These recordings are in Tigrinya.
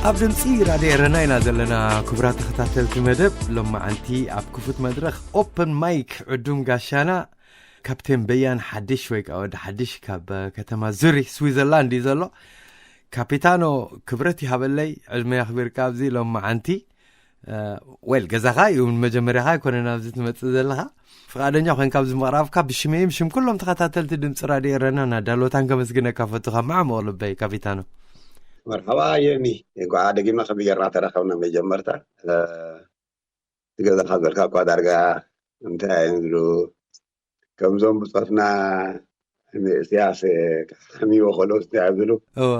ኣብ ድምፂ ራድዮ ኤረና ኢና ዘለና። ክቡራት ተኸታተልቲ መደብ ሎማዓንቲ ኣብ ክፉት መድረኽ ኦፕን ማይክ ዕዱም ጋሻና ካፕቴን በያን ሓድሽ ወይ ከዓ ወዲ ሓድሽ ካብ ከተማ ዙሪክ ስዊዘርላንድ እዩ ዘሎ። ካፒታኖ፣ ክብረት ይሃበለይ ዕድመ ኣኽቢርካ ኣብዚ ሎማዓንቲ። ወል ገዛኻ እዩ፣ መጀመርያኻ ኣይኮነን ኣብዚ ትመፅእ ዘለኻ። ፍቓደኛ ኮይንካ ኣብዚ ምቕራብካ ብሽመይም ሽም ኩሎም ተኸታተልቲ ድምፂ ራድዮ ኤረና ናዳሎታን ከመስግነካ ፈቱ ካብ መዓሙቕ ልበይ ካፒታኖ። መርሓባ የኒ፣ እንኳዓ ደጊመ ከብየርና ተረኸብና። መጀመርታ እቲ ገዛኻ ዘልካ እኳ ዳርጋ እንታይ እዮም ዝብሉ፣ ከምዞም ብፆትና ንእስያስ ሓሚዎ ከለውስ እንታይ እዮም ዝብሉ፣ እወ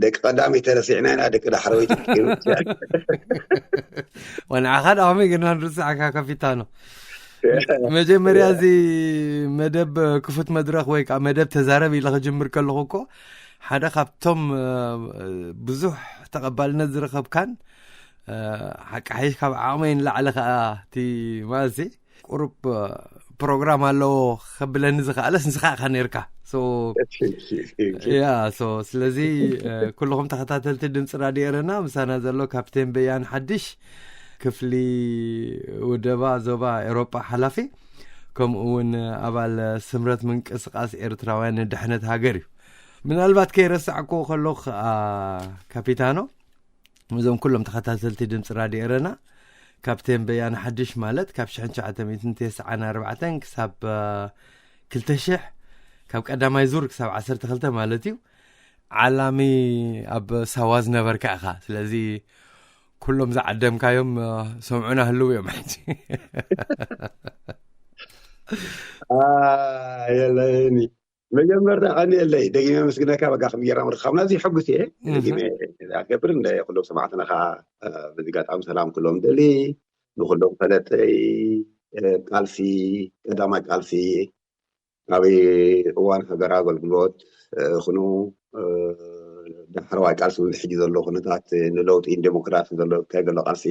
ደቂ ቀዳመይ ተረሲዕና ኢና፣ ደቂ ዳሕረወይ ወንዓኻ ዳ ከመይ ጌርና ንርስዓካ ካፒታኖ። መጀመርያ እዚ መደብ ክፉት መድረኽ ወይ ከዓ መደብ ተዛረብ ኢለ ክጅምር ከለኹ እኮ ሓደ ካብቶም ብዙሕ ተቐባልነት ዝረኸብካን ሓቂ ሓይሽ ካብ ዓቕመይ ንላዕሊ ከዓ እቲ ማለት ቁሩብ ፕሮግራም ኣለዎ ከብለኒ ዝኸኣለስ ንስኻ ኢኻ ነርካ። ያ ሶ ስለዚ ኩልኹም ተኸታተልቲ ድምፂ ራድዮ ኤረና፣ ምሳና ዘሎ ካፕቴን በያን ሓድሽ፣ ክፍሊ ውደባ ዞባ ኤሮጳ ሓላፊ፣ ከምኡ እውን ኣባል ስምረት ምንቅስቃስ ኤርትራውያን ንድሕነት ሃገር እዩ። ምናልባት ከይረሳዕክዎ ከለኹ ከዓ ካፒታኖ፣ እዞም ኩሎም ተኸታተልቲ ድምፂ ራድዮ ኤረና፣ ካፕቴን በያን ሓድሽ ማለት ካብ ሽሕን ትሽዓተ ሚእትን ተስዓን ኣርባዕተን ክሳብ ክልተ ሽሕ፣ ካብ ቀዳማይ ዙር ክሳብ ዓሰርተ ክልተ ማለት እዩ፣ ዓላሚ ኣብ ሳዋ ዝነበርካ ኢኻ። ስለዚ ኩሎም ዝዓደምካዮም ሰምዑና ህልው እዮም ሕጂ። የለኒ መጀመርታ ቀኒየለይ ደጊመ ምስግነካ። በቃ ክብየራ ምርኻብና እዚ ሕጉስ እየ። ደጊመ ኣገብር እንደ ኩሎም ሰማዕትና ከዓ በዚ ጋጣሚ ሰላም ኩሎም ደሊ፣ ንኩሎም ፈለጠይ ቃልሲ፣ ቀዳማይ ቃልሲ ኣብ እዋን ሃገር ኣገልግሎት ይኹኑ ዳሕረዋይ ቃልሲ፣ እዚ ሕጂ ዘሎ ኩነታት ንለውጢ ንዴሞክራሲ ዘሎ እንታይ ዘሎ ቃልሲ፣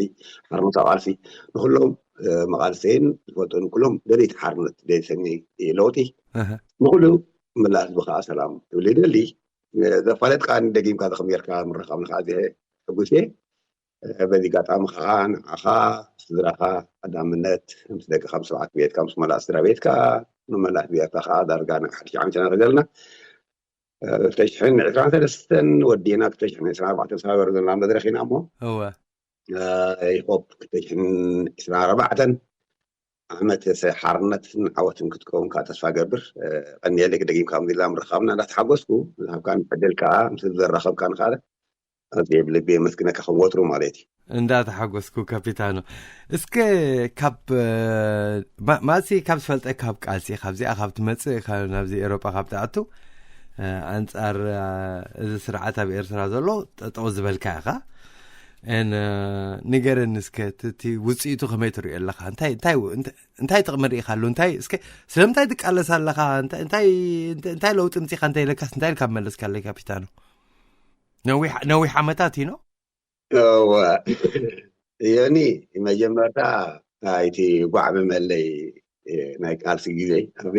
ሓርነታዊ ቃልሲ፣ ንኩሎም መቓልሰይን ዝፈልጡ ንኩሎም ደለይቲ ሓርነት፣ ደለይቲ ለውጢ፣ ንኩሉ ምላስ ብከዓ ሰላም ክብል ይደሊ። ዘፋለጥካ ደጊምካ ዝኸም ጌርካ ምርኻብ ንከዓ እዚ ሕጉስ እየ። በዚ ጋጣሚ ከዓ ንዓኻ፣ ስድራኻ፣ ቀዳምነት ምስ ደቅኻ፣ ምስ ሰብዓት ቤትካ፣ ምስ መላእ ስድራ ቤትካ፣ ንመላእ ቤትካ ከዓ ዳርጋ ናይ ሓድሽ ዓመት ኢና ዘለና። ክልተ ሽሕን ዕስራን ሰለስተን ወዲና ክልተ ሽሕን ዕስራን ኣርባዕተን ሳበር ዘለና መድረኽ ኢና እሞ እወ ይሆፕ ክልተ ሽሕን ዕስራን ኣርባዕተን ዓመት ሓርነትን ዓወትን ክትከውን ከዓ ተስፋ ገብር። ቀኒየለይ ደጊምካ ምዚላ ምርኻብና እንዳተሓጎስኩ፣ ዝሃብካን ዕድል ከዓ ምስ ዘራኸብካን ከዓ ኣዝየ ብልቢ የመስግነካ ከም ወትሩ ማለት እዩ። እንዳተሓጎስኩ ካፒታኖ። እስከ ካብ ማእሲ ካብ ዝፈልጠ ካብ ቃልሲ ካብዚኣ ካብ ትመፅእ ናብዚ ኤሮጳ ካብ ትኣቱ ኣንፃር እዚ ስርዓት ኣብ ኤርትራ ዘሎ ጠጠው ዝበልካ ኢኻ። ን ንገረኒ እስከ እቲ ውፅኢቱ ከመይ ትሪኦ ኣለኻ? እንታይ ጥቕሚ ርኢኻሉ? እንታይ እስከ ስለምንታይ ትቃለስ ኣለኻ? እንታይ ለውጢ ምፂኻ እንተ ኢለካስ እንታይ ኢልካ መለስካለይ ካፒታኖ? ነዊሕ ዓመታት ኢኖ እወ ዮኒ፣ መጀመርታ ናይቲ ጓዕ መመለይ ናይ ቃልሲ ግዜ ኣብ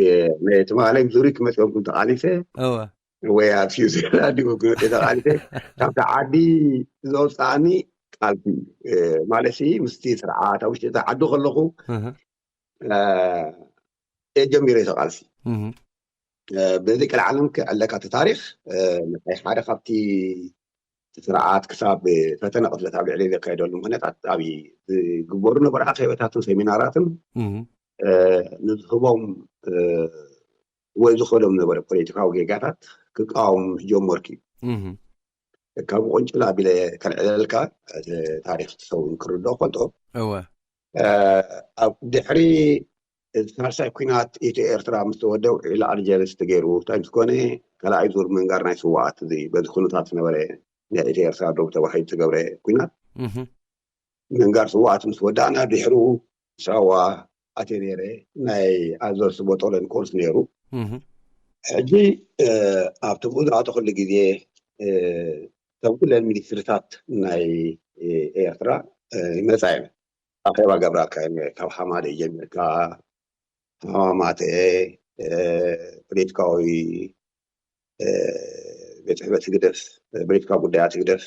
ናይ ትማሊ ዙሪክ መፅኦም ተቃሊሰ እወ ወይ ኣብ ስዊዘርላንድ ይኩን ተቃሊሰ ካብቲ ዓዲ ዘውፅኣኒ ቃልሲ ማለት ምስቲ ስርዓት ኣብ ውሽጢ ዓዲ ከለኹ ጀሚረ ተቃልሲ በዚ ቀልዓለም ክዕለካ እቲ ታሪክ ናይ ሓደ ካብቲ ስርዓት ክሳብ ፈተነ ቅትለት ኣብ ልዕሊ ዘካየደሉ ምክንያታት ኣብ ዝግበሩ ነበረ ኣኼበታትን ሴሚናራትን ንዝህቦም ወይ ዝኸሎም ነበረ ፖለቲካዊ ጌጋታት ክቃወም ጀመርኩ እዩ። ካብ ቆንጭላ ኣቢለ ከልዕለልካ ታሪክ ትሰውን ክርድኦ ፈልጦ እወ ኣብ ድሕሪ ሳልሳይ ኩናት ኢትዮ ኤርትራ ምስ ተወደው ኢላ ኣልጀርስ ተገይሩ እንታይ ምስ ኮነ ካልኣይ ዙር ምንጋር ናይ ስዋኣት እዚ በዚ ኩነታት ዝነበረ ናይ ኢትዮ ኤርትራ ዶብ ተባሂሉ ዝተገብረ ኩናት ምንጋር ስዋኣት ምስ ወዳእና ድሕሩ ሳዋ ኣትየ ነይረ። ናይ ኣዘዝ ቦጦለን ኮርስ ነይሩ። ሕጂ ኣብቲ ብኡ ዝኣተኹሉ ግዜ ከም ኩለን ሚኒስትሪታት ናይ ኤርትራ ይመፃ እየን። ኣኼባ ገብራልካ እየን ካብ ሓማደ ጀሚርካ ሃማማተ ፖለቲካዊ ቤት ጽሕፈት ህግደፍ ፖለቲካዊ ጉዳያት ህግደፍ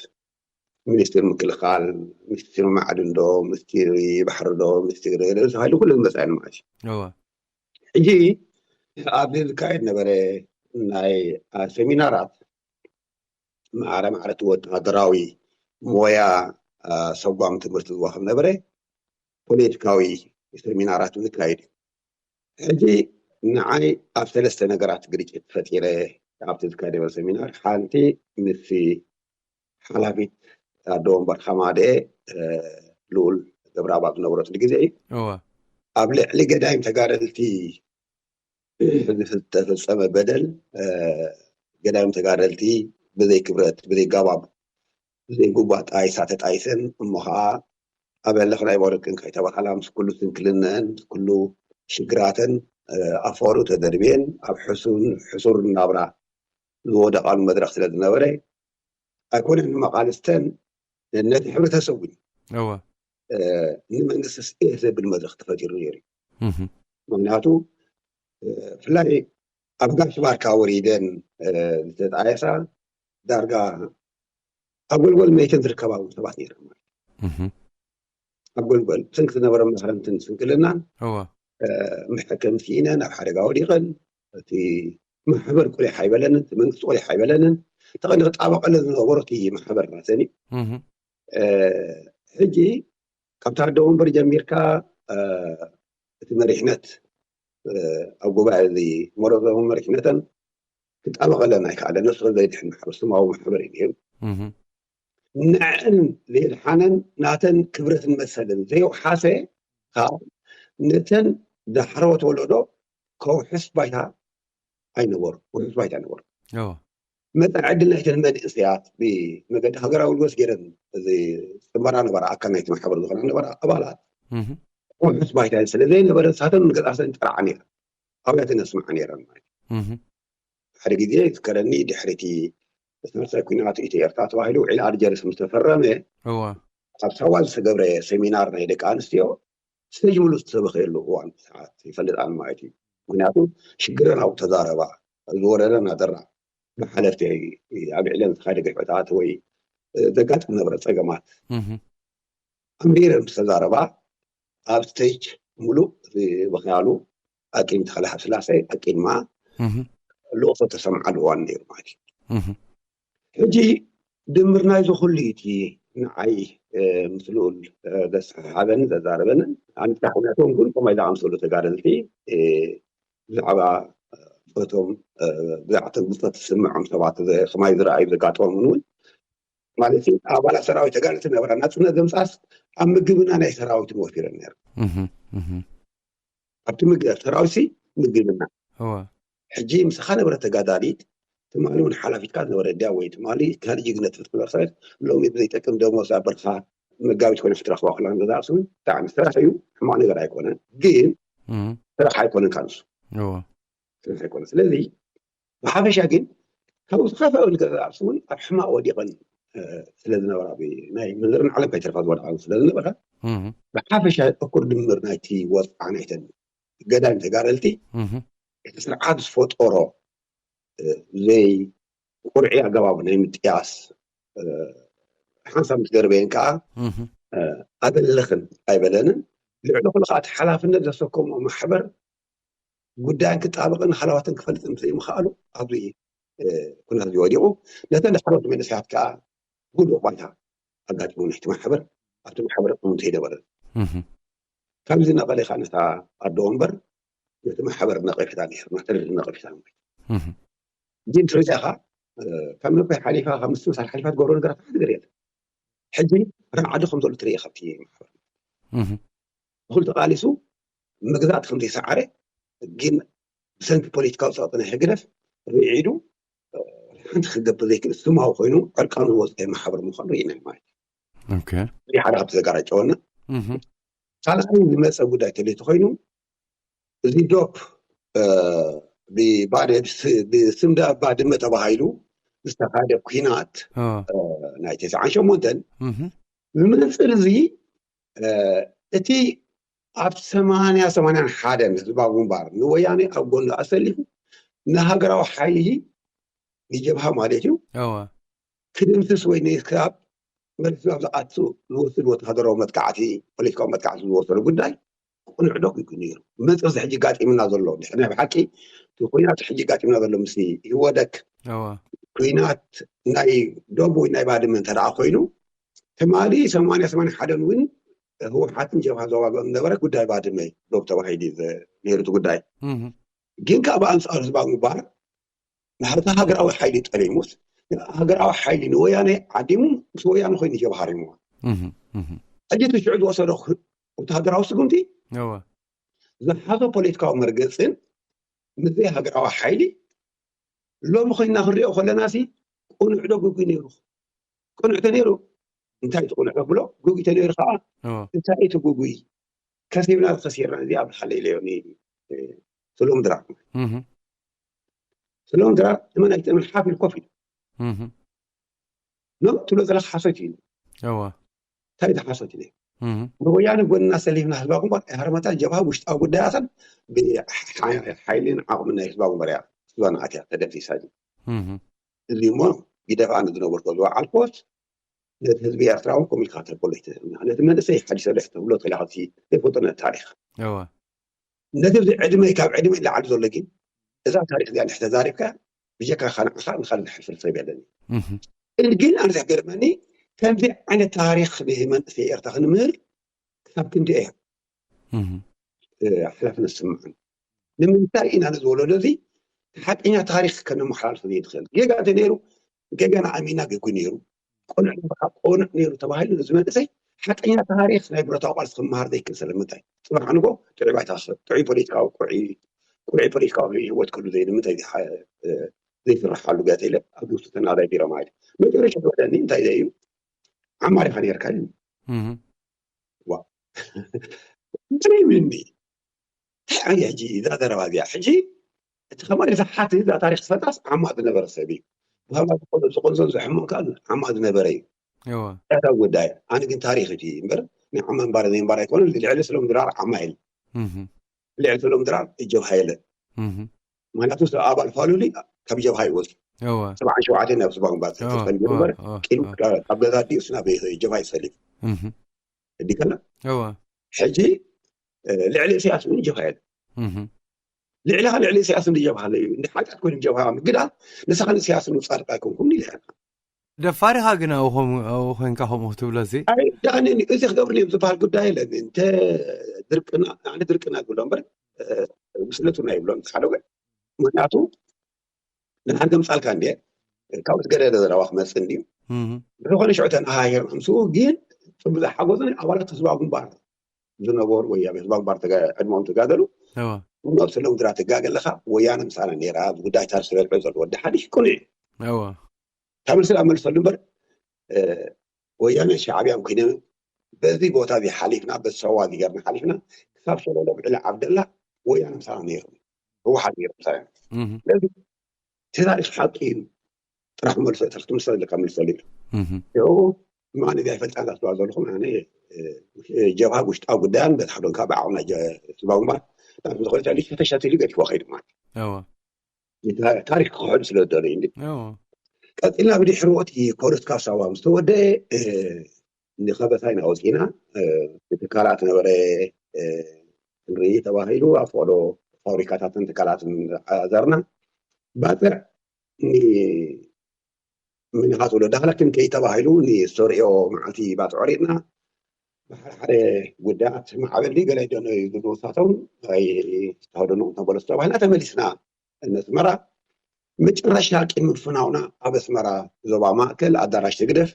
ሚኒስትሪ ምክልኻል፣ ሚኒስትሪ ማዕድን ዶ፣ ሚኒስትሪ ባሕሪ ዶ፣ ሚኒስትሪ ገለ ተባሂሉ ኩሉ ዝመፅኣኒ ማለት እዩ። ሕጂ ኣብዚ ዝካየድ ነበረ ናይ ሰሚናራት፣ ማዕረ ማዕረ እቲ ወታደራዊ ሞያ ሰጓም ትምህርቲ ዝወሃብ ነበረ። ፖለቲካዊ ሰሚናራት ዝካየድ እዩ። ሕጂ ንዓይ ኣብ ሰለስተ ነገራት ግርጭት ፈጢረ ኣብቲ ዝካየደ ሰሚናር። ሓንቲ ምስ ሓላፊት ኣዶ ወንበር ሓማደ ልኡል ገብረኣብ ዝነበረትሉ ግዜ እዩ። ኣብ ልዕሊ ገዳይም ተጋደልቲ ዝተፈጸመ በደል፣ ገዳይም ተጋደልቲ ብዘይ ክብረት፣ ብዘይ ጋባብ፣ ብዘይ ጉባእ ጣይሳ ተጣይሰን፣ እሞ ኸዓ ኣብ ያለፍናይ ወርቅን ከይተባህላ ምስ ኩሉ ስንክልነን ምስ ኩሉ ሽግራተን ኣፈሩ ተደርብየን ኣብ ሕሱን ሕሱር ናብራ ዝወደቓሉ መድረኽ ስለ ዝነበረ ኣይኮነን ንመቓልስተን ነቲ ሕብረተሰብ እውን ንመንግስቲ ስኤ ዘብል መድረኽ ተፈጢሩ ነይሩ። ምክንያቱ ብፍላይ ኣብ ጋሽ ባርካ ወሪደን ዝተጣየሳ ዳርጋ ኣብ ጎልጎል መይተን ዝርከባ እውን ሰባት ነይረን ማለት እዩ። ኣብ ጎልጎል ብሰንኪ ዝነበረ ማህረምትን ስንክልናን መሐከም ስኢነን ኣብ ሓደጋ ወዲቐን፣ እቲ ማሕበር ቁሊሕ ኣይበለንን፣ እቲ መንግስቲ ቁሊሕ ኣይበለንን። ተቐኒ ክጣበቐለን ዝነበሮ እቲ ማሕበር ማለት እዩ። ሕጂ ካብ ታደው ወንበር ጀሚርካ እቲ መሪሕነት ኣብ ጉባኤ እዚ መረፅኦም መሪሕነተን ክጣበቐለን ኣይከኣለን። ነሱ ዘይድሕን ማሕበር ስማዊ ማሕበር እዩ ነይሩ። ንዐን ዘየድሓነን ናተን ክብረትን መሰልን ዘየውሓሰ ካብ ነተን ዳሕረወት ወለዶ ከውሕስ ባይታ ኣይነበሩ፣ ውሕስ ባይታ ኣይነበሩ። መጠን ዕድል ናይተን መንእሰያት ብመገዲ ሃገራዊ ልወስ ገይረን ዝጥመራ ነበራ ኣካል ናይቲ ማሕበር ዝኾና ነበራ ኣባላት ውሕስ ባይታ ስለ ዘይነበረ ንሳተን ንገዛሰን ጠርዓ ነይረን፣ ኣብያተን የስምዓ ነይረን ማለት እዩ። ሓደ ግዜ ዝከረኒ ድሕሪቲ ሳልሳይ ኩናት ኢትዮ ኤርትራ ተባሂሉ ውዒል ኣልጀርስ ምስ ተፈረመ ኣብ ሳዋ ዝተገብረ ሰሚናር ናይ ደቂ ኣንስትዮ ስቴጅ ሙሉ ዝተበኸየሉ እዋን ሰዓት ይፈልጣን ማለት እዩ። ምክንያቱ ሽግረን ኣብኡ ተዛረባ፣ ዝወረደን ኣደራ ብሓለፍቲ ኣብ ልዕለን ዝካደ ግፍዕታት ወይ ዘጋጥም ነበረ ፀገማት ኣንቢረን ምስ ተዛረባ ኣብ ስቴጅ ሙሉእ ዝበኸያሉ ኣቂም ተኽለ ሃብስላሴ ኣቂድማ ልእኽቶ ተሰምዓሉ እዋን ነይሩ ማለት እዩ። ሕጂ ድምር ናይዚ ኩሉ እቲ ንዓይ ምስ ልኡል ዘሰሓሓበንን ዘዛረበንን ኣንታ ኩነቶም ግን ከማይ ዝኣምሰሉ ተጋደልቲ ብዛዕባ ብቶም ብዛዕባ ብፆት ዝስምዖም ሰባት ከማይ ዝረኣዩ ዘጋጠሙን እውን ማለት ኣባላት ሰራዊት ተጋደልቲ ነበራ ናፅነት ዘምፃስ ኣብ ምግብና ናይ ሰራዊት ወፊረን ነይሩ። ኣብቲ ምግብ ሰራዊት ምግብና ሕጂ ምሳኻ ነበረ ተጋዳሊት ትማሊ እውን ሓላፊትካ ዝነበረ ድያ ወይ ትማሊ ካልእ ጅግነት ፍትሒ መርሳይት ሎሚ ብዘይጠቅም ደሞዝ ኣብ በርኻ መጋቢት ኮይነ ክትረኽባ ከላ ንገዛ ርእሲ እውን ብጣዕሚ ስራሕ እዩ፣ ሕማቕ ነገር ኣይኮነን። ግን ስራሕ ኣይኮነን ካልሱ ስራሕ ኣይኮነን። ስለዚ ብሓፈሻ ግን ካብኡ ዝኸፍአ እውን ገዛ ርእሲ እውን ኣብ ሕማቕ ወዲቐን ስለ ዝነበራ ናይ ምድርን ዓለም ከይተርፋ ዝወድቓ ስለ ዝነበራ ብሓፈሻ እኩር ድምር ናይቲ ወፅዓ ናይተን ገዳይም ተጋደልቲ እቲ ስርዓት ዝፈጠሮ ዘይ ቁርዒ ኣገባብ ናይ ምጥያስ ሓንሳብ ምስ ደርበየን ከዓ ኣበለኽን ኣይበለንን። ልዕሊ ኩሉ ከዓ እቲ ሓላፍነት ዘሰከሞ ማሕበር ጉዳይን ክጣበቕን ሃለዋትን ክፈልጥን ዘይምኽኣሉ ኣብዚ ኩናት እዚ ወዲቑ ነተን ዳሕሮት መንእሰያት ከዓ ጉሉእ ባይታ ኣጋጢሙ ናይቲ ማሕበር ኣብቲ ማሕበር እውን ተይነበረን። ካብዚ ነቐለ ከዓ ነታ ኣዶ ወንበር ነቲ ማሕበር ነቐፊታ ነይሩ ናተን ነቐፊታ ማለት ግን ትርኢኻ ካብ ነፈይ ሓሊፋ ካብ ምስትምሳል ሓሊፋ ትገብሮ ነገራት ሓደ ነገር የለን። ሕጂ ራዕዲ ከም ዘሎ ትርኢ ካብቲ ማሕበር ብኩሉ ተቃሊሱ መግዛእቲ ከም ዘይሰዓረ ግን ብሰንኪ ፖለቲካዊ ፀቕጢ ናይ ህግደፍ ርዒዱ ሓንቲ ክገብር ዘይክእል ስማዊ ኮይኑ ዕርቃኑ ዝወፀ ማሕበር ምዃኑ ርኢና ማለት እዩ። እዚ ሓደ ካብቲ ዘጋራጨወና ካልኣይ ዝመፀ ጉዳይ ተለይቲ ኮይኑ እዚ ዶፕ ብስምዳ ባድመ ተባሂሉ ዝተኻደ ኩናት ናይ ተስዓን ሸሞንተን ዝመፅእ እዚ እቲ ኣብ ሰማንያ ሰማንያን ሓደን ህዝባዊ ግንባር ንወያኔ ኣብ ጎኑ ኣሰሊፉ ንሃገራዊ ሓይሊ ንጀብሃ ማለት እዩ ክድምስስ ወይ ንክኣብ መልሲ ናብ ዝኣቱ ዝወስድ ወታሃደራዊ መጥቃዕቲ፣ ፖለቲካዊ መጥቃዕቲ ዝወሰዱ ጉዳይ ቅኑዕ ዶ ይግን ነይሩ? መፅእ እዚ ሕጂ ጋጢምና ዘሎ ድሕሪ ናይ ብሓቂ እቲ ኩናት ሕጂ ጋጢምና ዘሎ ምስ ህወደክ ኩናት ናይ ዶብ ወይ ናይ ባድመ እንተ ደኣ ኮይኑ ትማሊ ሰማንያ ሰማንያ ሓደን እውን ህወሓትን ጀብሃ ዘዋግኦም ነበረ ጉዳይ ባድመ ዶብ ተባሂሉ ነይሩ እቲ ጉዳይ። ግን ከዓ ብኣንፃሩ ህዝባዊ ግንባር ንሓንቲ ሃገራዊ ሓይሊ ጠሊሙስ ሃገራዊ ሓይሊ ንወያነ ዓዲሙ ምስ ወያነ ኮይኑ ጀብሃ ሃሪምዋ። ሕጂ እቲ ሽዑ ዝወሰዶ ወታሃደራዊ ስጉምቲ ዝሓዞ ፖለቲካዊ መርገፅን ምስዘይ ሃገራዊ ሓይሊ ሎሚ ኮይና ክንሪኦ ከለና ሲ ቅኑዕ ዶ ግጉይ ነይሩ? ቅኑዕ ተነይሩ እንታይ እቲ ቅኑዕ ብሎ ግጉይ ተነይሩ ከዓ እንታይ እቲ ግጉይ ከሲብና ዝኸሲርና እዚ ኣብ ሓለ ኢለዮ ስሎም ድራር ስሎም ድራር እመን ኣይትእመን ሓፍ ኢሉ ኮፍ ኢሉ ኖ ትብሎ ዘለካ ሓሶት እዩ። እንታይ ዝሓሶት እዩ? ንወያነ ጎንና ሰሊፍና ህዝባዊ ግንባር ሃረመታ ጀብሃ ውሽጣዊ ጉዳያትን ብሓይልን ዓቕምን ናይ ህዝባዊ ግንባር እያ ህዝባና ኣትያ ተደምሲሳ። እዚ እሞ ግደፋ ንዝነበርኮ ዝወዓልኮስ ነቲ ህዝቢ ኤርትራ እውን ከምኡ ኢልካ ተርበሎ ይትህብና ነቲ መንእሰይ ሓዲሰ ዶ ተብሎ ተላኸቲ ዘይፈልጦ ነቲ ታሪኽ ነቲ እዚ ዕድመይ ካብ ዕድመይ ላዕሊ ዘሎ ግን እዛ ታሪኽ እዚኣ እንድሕር ተዛሪብካ ብጀካ ካ ንዓኻ ንኻልእ ዝሕፍር ሰብ የለን። ግን ኣነ ዘገርመኒ ከምዚ ዓይነት ታሪኽ ንመንእሰይ ኤርትራ ክንምህር ክሳብ ክንዲ እያ ሓላፍነት ዝስምዓን ንምንታይ ኢና ነዚ ወለዶ እዚ ሓቀኛ ታሪኽ ከነመሓላልፎ ዘይንኽእል ጌጋ እንተ ነይሩ ጌጋና ኣሚና ግጉ ነይሩ ቆኑዕ ነበርካ ቆኑዕ ነይሩ ተባሂሉ ነዚ መንእሰይ ሓቀኛ ታሪኽ ናይ ብረታዊ ቃልሲ ክመሃር ዘይክእል ስለምንታይ ፅባሕ ንጎ ጥዑይ ባይታ ክሰብ ጥዑይ ፖለቲካዊ ቁርዒ ቁርዒ ፖለቲካዊ ህይወት ክህሉ ዘይብል ንምንታይ ዘይስርሓሉ ገተ ኢለ ኣብ ውስጡ ተናዳይ ቢሮ ማለት መጨረሻ ወደኒ እንታይ እዩ ዓማሪኻ ነርካ እዩ ዋ እንታይ ይብልኒ እንታይ ዓይነት ሕጂ እዛ ዘረባ እዚኣ ሕጂ እቲ ከማን ዝሓት እዛ ታሪክ ዝፈልጣስ ዓማ ዝነበረ ሰብ እዩ ብሃማ ዝቆንዞን ዝሕሞን ከዓ ዓማ ዝነበረ እዩ እታ ጉዳይ ኣነ ግን ታሪክ እቲ እምበር ናይ ዓማ እምባር ዘይምባር ኣይኮነን ልዕሊ ስሎም ድራር ዓማ የለ ልዕሊ ስሎም ድራር ጀብሃ የለ ምክንያቱ ሰብ ኣባል ፋሉሊ ካብ ጀብሃ ይወፁ ሰብዓን ሸውዓተን ናብ ስባ ግንባር ተፈልዩ ነበር ቂሉ ካብ ገዛ ዲኡስ ናብ ጀብሃ ይሰሊፍ እዲከና ሕጂ ልዕሊ ኢሳያስ እውን ጀብሃ የለ ልዕሊ ልዕሊ ኢሳያስ እንዲ ጀብሃ ለዩ እንዲ ሓጢኣት ኮይኑ ጀብሃ ምግዳል ንስኻ ንኢሳያስ ንውፃእ ድቃ ኣይኮንኩም ኢለ ደፋር ኢኻ ግን ኣብኡ ኮንካ ከምኡ ክትብሎ እዚ ኣይዳንን እዚ ክገብር እዮም ዝበሃል ጉዳይ የለን እንተ ድርቅና ኣነ ድርቅና ዝብሎ እምበር ብስለቱ ናይ ይብሎ ሓደ ግን ምክንያቱ ንሓንቲ ምፃልካ እንዲ ካብኡ ዝገደለ ዘረባ ክመፅእ እንድዩ ብዝኾነ ሽዑ ተነሃሂር ኣምስኡ ግን ብዝሓጎዙ ኣባላት ህዝባዊ ግንባር ዝነበሩ ወይ ኣብ ህዝባዊ ግንባር ዕድሞም ተጋደሉ እሞ ስለ ውድራ ትጋገ ኣለካ ወያነ ምሳና ነራ ጉዳይ ታር ስለልዑ ዘሎ ወዲ ሓድሽ ቅኑዕ ካብ መልሲ ኣብ መልሰሉ እምበር ወያነ ሻዕብያን ኮይነ በዚ ቦታ እዚ ሓሊፍና በዚ ሰዋ እዚ ገርና ሓሊፍና ክሳብ ሸለሎ ብዕሊ ዓብደላ ወያነ ምሳና ነይሩ ህወሓት ነይሩ ምሳና ስለዚ እቲ ታሪክ ሓቂ እዩ ጥራሕ መልሶ እታ ክትምልሶ ዘለካ መልሶ ይብሉ ይኸው ማን እዚኣ ይፈልጣ እንዳትብላ ዘለኹም ኣነ ጀብሃ ውሽጣዊ ጉዳያን በቲ ሓዶን ካብ ዓቕምና ህዝባዊ ግንባር ናብ ዝኾነ ተሸተሸት ኢሉ ገዲፍዎ ከይዱ ማለት ታሪክ ክሕሉ ስለ ዝደለዩ እንዲ ቀፂልና ብድሕርዎ እቲ ፖለቲካ ሳዋ ምስ ተወደአ ንኸበሳይና ወፂና እቲ ትካላት ነበረ ክንርኢ ተባሂሉ ኣብ ፈቕዶ ፋብሪካታትን ትካላትን ዓዘርና ባፅዕ ምንሃት ወለዳ ሃላክን ከይተባሂሉ ንዝተርእዮ መዓልቲ ባፅዕ ሪድና ብሓደ ሓደ ጉዳያት ማዕበል ገለ ደነ ዝንውሳቶም ኣይተሃደኑ ተበለሱ ተባሂልና ተመሊስና ነስመራ መጨረሻ ቅድሚ ፍናውና ኣብ ኣስመራ ዞባ ማእከል ኣዳራሽ ትግደፍ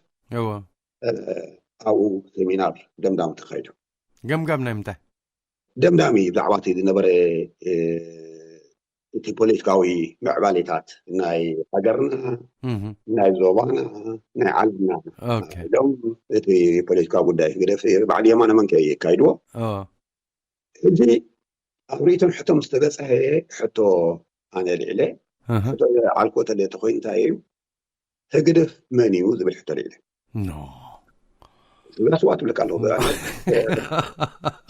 ኣብኡ ሴሚናር ደምዳም ተኻይዱ ገምጋም ናይ ምንታይ ደምዳሚ ብዛዕባ እቲ ዝነበረ እቲ ፖለቲካዊ ምዕባሌታት ናይ ሃገርና ናይ ዞባና ናይ ዓለምና ኢሎም እቲ ፖለቲካዊ ጉዳይ ግደፍ ባዕሊ የማነ መንከ የካይድዎ ሕጂ ኣብ ርእይቶን ሕቶ ምስ ተበፅሐ ሕቶ ኣነ ልዕለ ዓልኮ ተለ ተኮይኑ እንታይ እዩ ህግደፍ መን እዩ ዝብል ሕቶ ልዕለ ስጋ ስዋ ትብለካ ኣለኹ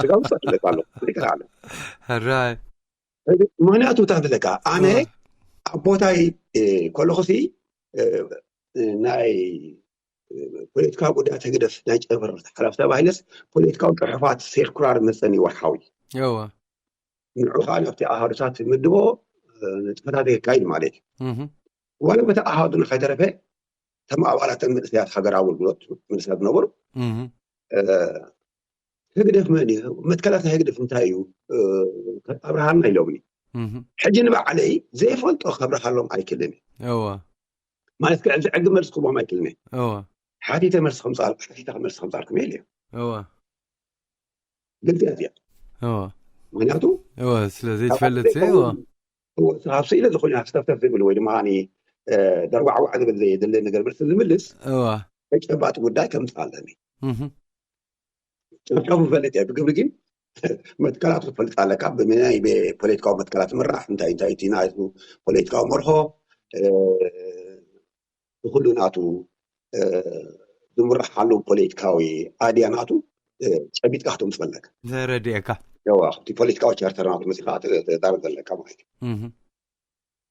ስጋ ውፃ ትብለካ ኣለኹ ሪካ ኣለ ሕራይ ምክንያቱ እታ ትብለካ ኣነ ኣብ ቦታይ ከለኹሲ ናይ ፖለቲካዊ ጉዳያት ህግደፍ ናይ ጨንፈር ሓላፍ ተባሂለስ ፖለቲካዊ ጽሑፋት ሴርኩላር መጸኒ ወርሓዊ እወ ንዑ ከዓ ናብቲ ኣሃዱታት ምድቦ ንጥፈታት የካይድ ማለት እዩ። እህ ዋላ በቲ ኣሃዱና ከይተረፈ ተም ኣባላተን መንእሰያት ሃገራዊ ኣገልግሎት መንእሰያት ዝነበሩ እህ ህግደፍ መን እዩ፣ መትከላት ናይ ህግደፍ እንታይ እዩ ኣብርሃልና ኢሎምኒ። እህ ሕጂ ንባዕለይ ዘይፈልጦ ከብርሃሎም ኣይክልን እየ። እወ ማለት ክዕዚ ዕጊ መልሲ ክቦም ኣይክልን እየ። እወ ሓቲተ መልሲ ከምፃል ሓቲተ መልሲ ከምፃልኩም የለ እወ ግልፂ እያ እዚኣ። እወ ምክንያቱ እወ ስለዚ ትፈልጥ እወ ካብ ስኢለ ዝኾነ ሃፍተፍተፍ ዝብል ወይ ድማ ደርባዕባዕ ዝብል ዘየድለ ነገር መልሲ ዝምልስ እወ ተጨባጢ ጉዳይ ከምፅእ ኣለኒ። እህ ጨብጫቡ ዝፈልጥ እየ። ብግብሪ ግን መትከላት ክትፈልጥ ኣለካ። ብመናይ ፖለቲካዊ መትከላት ምራሕ እንታይ እንታይ እቲ ናቱ ፖለቲካዊ መርሆ ብኩሉ ናቱ ዝምርሓሉ ፖለቲካዊ ኣድያ ናቱ ጨቢጥካ ክትምፅ ኣለካ። ተረድኤካ እቲ ፖለቲካዊ ቻርተር ናቱ መፂኻ ተዛረብ ዘለካ ማለት እዩ። እህ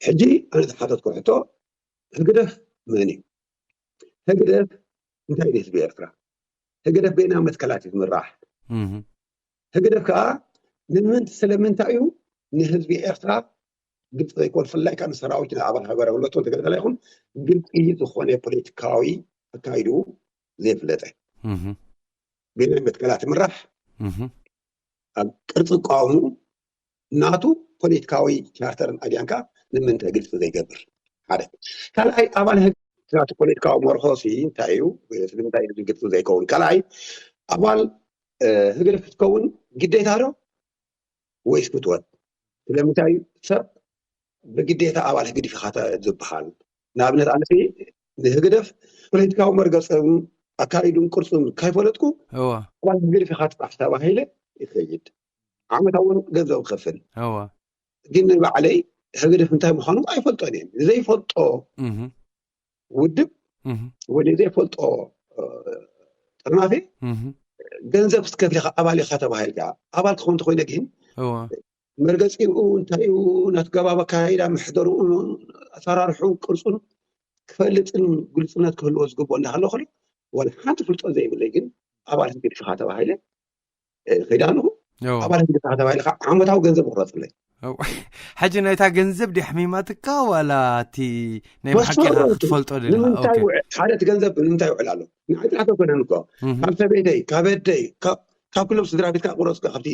ሕጂ ኣነ ዝሓተትኩ ሕቶ ህግደፍ መን እዩ? ህግደፍ እንታይ እዩ ህዝቢ ኤርትራ? ህግደፍ በየና መትከላት እዩ ዝምራሕ? እህ ህግደፍ ከዓ ንምንት ስለምንታይ እዩ ንህዝቢ ኤርትራ ግልፂ ዘይኮን ፍላይ ከዓ ንሰራዊት ንኣባል ሃገር ኣገልግሎት ተገልገለ ይኹን ግልፂ ዝኾነ ፖለቲካዊ ኣካይድኡ ዘይፍለጠ እህ በየናይ መትከላት ምራሕ እህ ኣብ ቅርፂ ቃውሙ ናቱ ፖለቲካዊ ቻርተርን ኣድያን ከዓ ንምንታይ ግልፂ ዘይገብር ሓደ ካልኣይ ኣባል ህግ ናቱ ፖለቲካዊ መርሆ ሲ እንታይ እዩ ስለምንታይ እዩ ግልፂ ዘይከውን ካልኣይ ኣባል ህግደፍ ክትከውን ግዴታ ዶ ወይስ ፍትወት ስለምንታይ ሰብ ብግዴታ ኣባል ህግድፍ ኢኻ ዝበሃል ንኣብነት ኣነሲ ንህግደፍ ፖለቲካዊ መርገፅን ኣካይዱን ቅርፁን ካይፈለጥኩ እወ ኣባል ህግደፍ ኢኻ ትፃሕ ተባሂለ ይኸይድ ዓመታውን ገንዘብ ከፍል እወ ግን ንባዕለይ ህግደፍ እንታይ ምዃኑ ኣይፈልጦን እየ ዘይፈልጦ እህ ውድብ እህ ወይ ዘይፈልጦ ጥርናፌ እህ ገንዘብ ክትከፍል ኢኻ ኣባል ኢኻ ተባሂልካ ኣባል ክኸውን እንተኮይነ ግን እወ መርገፂኡ እንታይ እዩ ናቲ ገባብ ኣካይዳ ምሕደርኡ ኣሰራርሑ ቅርፁን ክፈልጥን ግልፅነት ክህልዎ ዝግብኦ እንዳሃለኩ ዋላ ሓንቲ ፍልጦ ዘይብለይ ግን ኣባል ህግድፍ ኢኻ ተባሂለ ከይደ ኣለኹ እወ ኣባል ህግድፍ ኢኻ ተባሂለ ከዓ ዓመታዊ ገንዘብ ይቁረፅለይ እወ። ሕጂ ናይታ ገንዘብ ድያ ሕሚማትካ ዋላ እቲ ናይ ብሓቂ ኢኻ ክትፈልጦ ደለኻ ንምንታይ ኦኬ ውዕል ሓደ እቲ ገንዘብ ንምንታይ ይውዕል ኣሎ ንዓይ ጥራሕ ኣይኮነን እኮ እህ ካብ ሰበይተይ ካብ ኣደይ ካብ ካብ ኩሎም ስድራ ቤትካ ቁረፅካ ካብቲ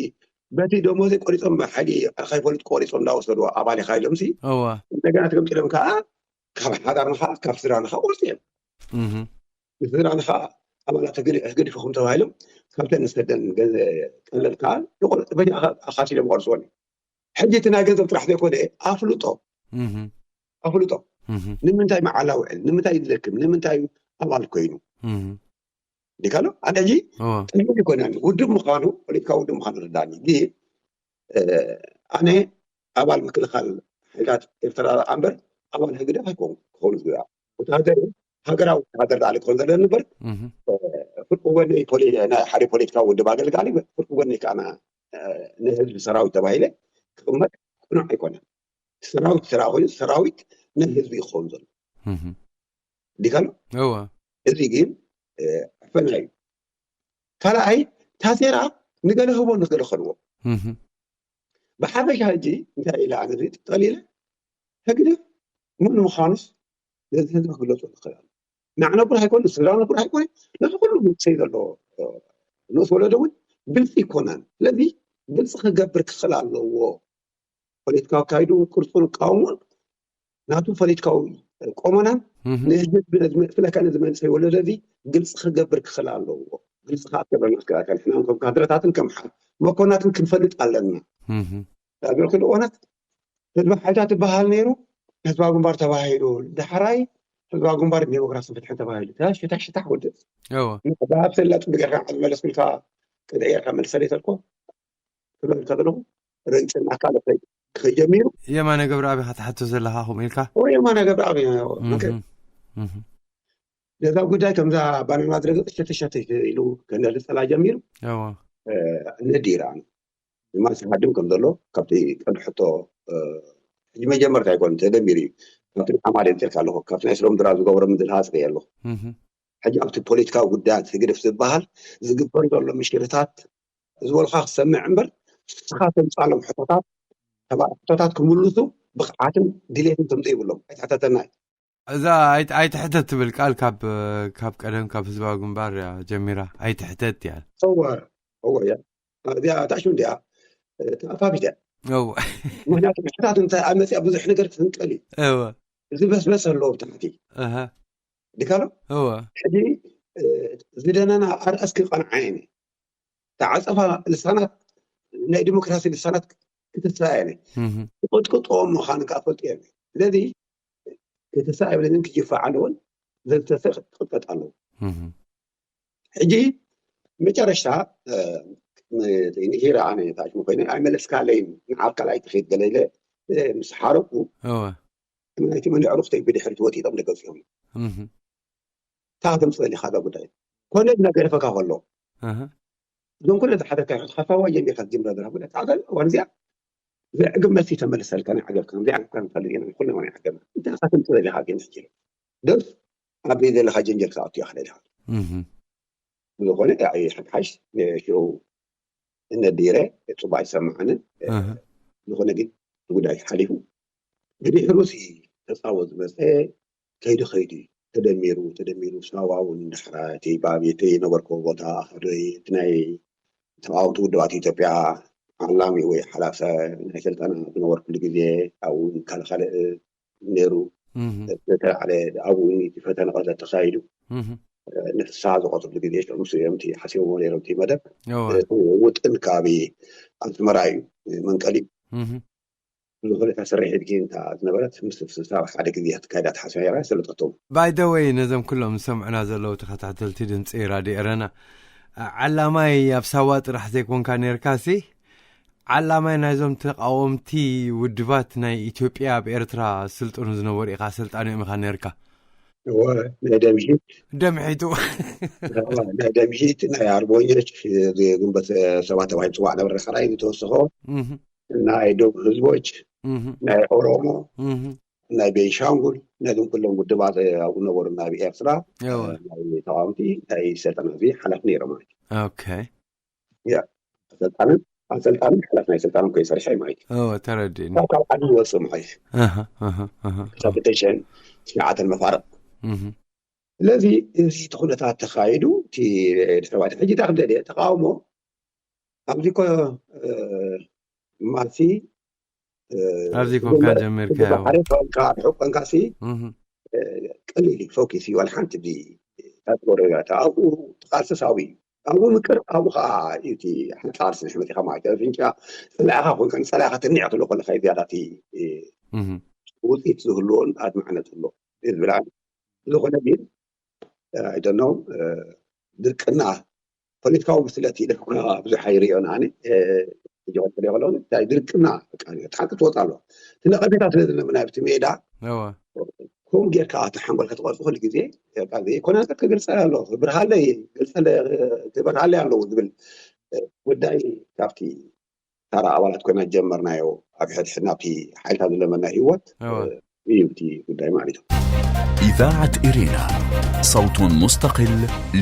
በቲ ደሞዘይ ቆሪፆም ሓይሊ ከይፈልጡ ቆሪፆም እንዳወሰዱ ኣባል ኢኻ ኢሎም ሲ እወ እንደገና ትገምፂሎም ከዓ ካብ ሓዳርንኻ ካብ ስድራንኻ ቁርፂ እዮም እህ ንስድራንኻ ኣባላት ህግድፍኹም ተባሂሎም ካብተን ንሰደን ቀለል ከዓ ይቆርፅ በጃ ኣኻሲሎም ቆርፅዎን ሕጂ እቲ ናይ ገንዘብ ጥራሕ ዘይኮነ ኣፍልጦ እህ ኣፍልጦ እህ ንምንታይ መዓላ ውዕል ንምንታይ ይዘክም ንምንታይ ኣባል ኮይኑ እህ ዲካሎ ኣነ ሕጂ እወ ጥልሚ ይኮነን ውድብ ምዃኑ ፖለቲካዊ ውድብ ምዃኑ ርዳኒ ግን ኣነ ኣባል ምክልኻል ሓይላት ኤርትራ ደኣ እምበር ኣባል ህግደፍ ኣይኮን ክኸውን ዝግባእ ወታሃደር ሃገራዊ ወታሃደር ደኣ ክኸውን ዘለኒ እምበር እህ ፍርቂ ጎነይ ፖሊ- ናይ ሓደ ፖለቲካዊ ውድብ ኣገልጋሊ ፍርቂ ጎነይ ከዓ ንህዝቢ ሰራዊት ተባሂለ ክቕመጥ ቅኑዕ ኣይኮነን ሰራዊት ስራ ኮይኑ ሰራዊት ናይ ህዝቢ ክኸውን ዘሎ እህ ዲካሎ እወ እዚ ግን ዕፈና እዩ ካልኣይ ታሴራ ንገለ ህቦ ንገለ ከልዎ እህ ብሓፈሻ ሕጂ እንታይ ኢለ ኣነ ጠሊለ ህግደፍ መን ምዃኑስ ነዚ ህዝቢ ክግለፁ ንኽእል ኣሎ ንዓና ቡር ኣይኮን ስድራና ቡር ኣይኮነ ነዚ ኩሉ ምንሰይ ዘሎ ንኡስ ወለዶ እውን ግልፂ ይኮነን ስለዚ ግልፂ ክገብር ክኽእል ኣለዎ ፖለቲካዊ ኣካይዱ ቅርፁን ቃውሞን ናቱ ፖለቲካዊ ቆመናን ንህዝቢ ብፍላይ ከዓ ነዚ መንእሰይ ወለዶ እዚ ግልፂ ክገብር ክኽእል ኣለዎ ግልፂ ከዓ ክገብረና ክኽእል ከም ካድረታትን ከም መኮናትን ክንፈልጥ ኣለና ዝብሎ ክልኦናት ህዝቢ ሓይታት ትበሃል ነይሩ ህዝባዊ ግንባር ተባሂሉ ዳሕራይ ህዝባዊ ግንባር ዴሞክራስን ፍትሕን ተባሂሉ ሽታሕ ሽታሕ ወድእ እወ ብሃብተላ ፅቢ ጌርካ ዝመለስኩልካ ቅድዒ ጌርካ መልሰለይ ተልኮ ክብል ከለኹ ረግፅና ካልእ ክኸይድ ጀሚሩ የማነ ገብረኣብ ኢኻ ትሓቶ ዘለኻ ከምኡ ኢልካ ወይ የማነ ገብረኣብ እህ እህ ነዛ ጉዳይ ከምዛ ባናና ዝረግፅ ሸተሸተ ኢሉ ከነልፀላ ጀሚሩ እወ ነዲራ ድማ ዝሃድም ከም ዘሎ ካብቲ ቀንዲ ሕቶ ሕጂ መጀመርታ ኣይኮን ተደሚሩ እዩ ካብቲ ንሓማድ የምፅልካ ኣለኹ ካብቲ ናይ ስሎም ድራ ዝገብሮ ምድልሃፅ ሪአ ኣለኹ እህ ሕጂ ኣብቲ ፖለቲካዊ ጉዳያት ህግደፍ ዝበሃል ዝግበር ዘሎ ምሽርታት ዝበልካ ክሰምዕ እምበር፣ ንስኻ ተምፃሎም ሕቶታት፣ ተባ- ሕቶታት ክምልሱ ብቕዓትን ድሌትን ከምዘይብሎም ኣይትሕተተና። እዛ ኣይት- ኣይትሕተት ትብል ቃል ካብ ካብ ቀደም ካብ ህዝባዊ ግንባር እያ ጀሚራ። ኣይትሕተት እያ። እወ እወ እያ። እዚኣ ታሽሙ እንዲኣ ተኣፋፊት እያ። እወ ምክንያቱ ሕታት እንታይ ኣብ መፅኣ ብዙሕ ነገር ክፍንቀል እዩ። እወ ዝበስበስ ኣለዎ ብታሕቲ እህ ድካሎ እወ ሕጂ ዝደነና ኣርእስ ክቐንዓ እየ። ተዓፀፋ ልሳናት ናይ ዲሞክራሲ ልሳናት ክትስራ እየ። እህ ትቅጥቅጥዎም ምዃን ከዓ ፈልጥ እየ። ስለዚ ክትሳ ኣይብለንን ክጅፋዕ ኣለዎን ዘዝተሰ ክትቅጥቀጥ ኣለዎ። እህ ሕጂ መጨረሽታ ንሂራ ኣነ ታሽሙ ኮይነ ኣይመለስካለይን ንዓብ ካልኣይ ትኸይድ ገለ ኢለ ምስ ሓረቁ እወ ናይቲ መን ኣዕሩኽተይ ብድሕሪት ወጢጦም ደገፂኦም እህ ታተምፅእ ኢኻ እዛ ጉዳይ ኮነ እናገደፈካ ከሎ እህ እዞም ኩለ ዝሓተካ ይኹን ሓሳዋ ጀሚርካ ዝጅምረ ዘላ ጉዳይ ታዕተ እዋን እዚኣ ዘዕግብ መልሲ ተመልሰልካ ናይ ዓገብካ ከምዚ ዓገብካ ንፈልጥ ኢና ኩልና ናይ ዓገብና እንታይ ኢኻ ተምፅእ ኢኻ ግን ሕጂ ደስ ኣብ ዘለኻ ጀንጀል ክትኣቱ ኢኻ ደሊኻ እህ ብዝኾነ ሓድሓሽ ሽዑ እነዲረ ፅቡቅ ኣይሰማዓንን እህ ዝኾነ ግን ጉዳይ ሓሊፉ ብድሕሩ ሲ ተፃወ ዝመፀ ከይዱ ከይዱ እዩ ተደሚሩ ተደሚሩ ሳዋ እውን ዳሕራይ እቲ ባብ እቲ ነበርኮ ቦታ ኣኸዶይ እቲ ናይ ተቃወምቲ ውድባት ኢትዮጵያ ዓላሚ ወይ ሓላፈ ናይ ስልጠና ዝነበርኩሉ ግዜ ኣብኡ ካልእ ካልእ ነይሩ እህ ዝተላዕለ ኣብኡ እቲ ፈተነ ከለ ተካይዱ እህ ንፍስሃ ዝቆፅሉ ግዜ ሽዑ ምስ እዮም እቲ ሓሲቦሞ ነይሮም እቲ መደብ እወ እቲ ውጥን ከባቢ ኣስመራ እዩ መንቀሊ እህ ብዝኾነ እታ ስርሒት ግን እታ ዝነበረት ምስ ፍስሳ ሓደ ግዜ ክትካየዳ ተሓስበ ነራ ሰለጠቶም ባይ ደ ወይ ነዞም ኩሎም ዝሰምዑና ዘለዉ ተኸታተልቲ ድምፂ ራድዮ ኤረና ዓላማይ ኣብ ሳዋ ጥራሕ ዘይኮንካ ነርካ ሲ ዓላማይ ናይዞም ተቃወምቲ ውድባት ናይ ኢትዮጵያ ኣብ ኤርትራ ስልጥኑ ዝነበሩ ኢኻ ኣሰልጣኒኦም ኢኻ ነርካ እወ ናይ ደምሂት ደምሒቱ ናይ ደምሂት ናይ ኣርቦኞች ግንቦት ሰባት ተባሂሉ ዝፅዋዕ ነበረ ካልኣይ ዝተወሰኾ እህ ናይ ደቡብ ህዝቦች እህ ናይ ኦሮሞ እህ ናይ ቤንሻንጉል ነዞም ኩሎም ውድባት ኣብኡ ነበሩ ናብ ኤርትራ እወ ናይ ተቃወምቲ ናይ ሰልጠና እዚ ሓላፍ ነይሮም ማለት እዩ ኦኬ ኣሰልጣንን ኣሰልጣንን ሓላፍ ናይ ስልጣን ኮይ ሰርሐ ማለት እዩ እወ ተረዲእኒ ካብ ካብ ዓዲ ይወፅእ ማለት እዩ እህ እህ እህ ክሳብ ክልተ ሽሕን ትሽዓተን መፋርቕ እህ ስለዚ እዚ እቲ ኩነታት ተኻይዱ እቲ ድሕረባይታ ሕጂ ታ ክደልየ ተቃውሞ ኣብዚ ኮ ማሲ ኣብዚ ኮንካ ጀሚርካዮ ባሕሪ ኮንካ ርሑቅ ኮንካ ሲ እህ ቀሊል እዩ ፎኪስ እዩ ዋላ ሓንቲ ታትጎረጋታ ኣብኡ ትቃልስስ ኣብኡ እዩ ኣብኡ ምቅር ኣብኡ ከዓ እዩ እቲ ሓንቲ ቃልሲ ንሕመት ኢኻ ማለት እዩ ፍንጫ ፀላኢኻ ኮንካ ንፀላኢኻ ትንዕ ክብሎ ከለካ እዩ ዝያዳ እቲ እህ ውፅኢት ዝህልዎን ኣድማዕነት ዝህልዎ እዩ ዝብል ኣነ ዝኾነ ግን ኣይደኖ ድርቅና ፖለቲካዊ ብስለት ኢለ ብዙሕ ኣይሪኦን ኣነ ሕጂ ከሎ እንታይ ድርቅና ሓቂ ትወፅ ኣሎ እቲ ነቐፌታ ስለ ዝለምና ኣብቲ ሜዳ እወ ከምኡ ጌርካ እቲ ሓንጎል ከተቐርፁ ኩሉ ግዜ ዘይኮነ ነገር ክገልፀ ኣሎ ክብርሃለይ ክብርሃለይ ኣለዉ ዝብል ጉዳይ ካብቲ ታራ ኣባላት ኮይና ጀመርናዮ ኣብ ሕድሕድና ኣብቲ ሓይልታት ዝለመና ህይወት እወ እዩ እቲ ጉዳይ ማለት እዩ إذاعة إرينا، صوت مستقل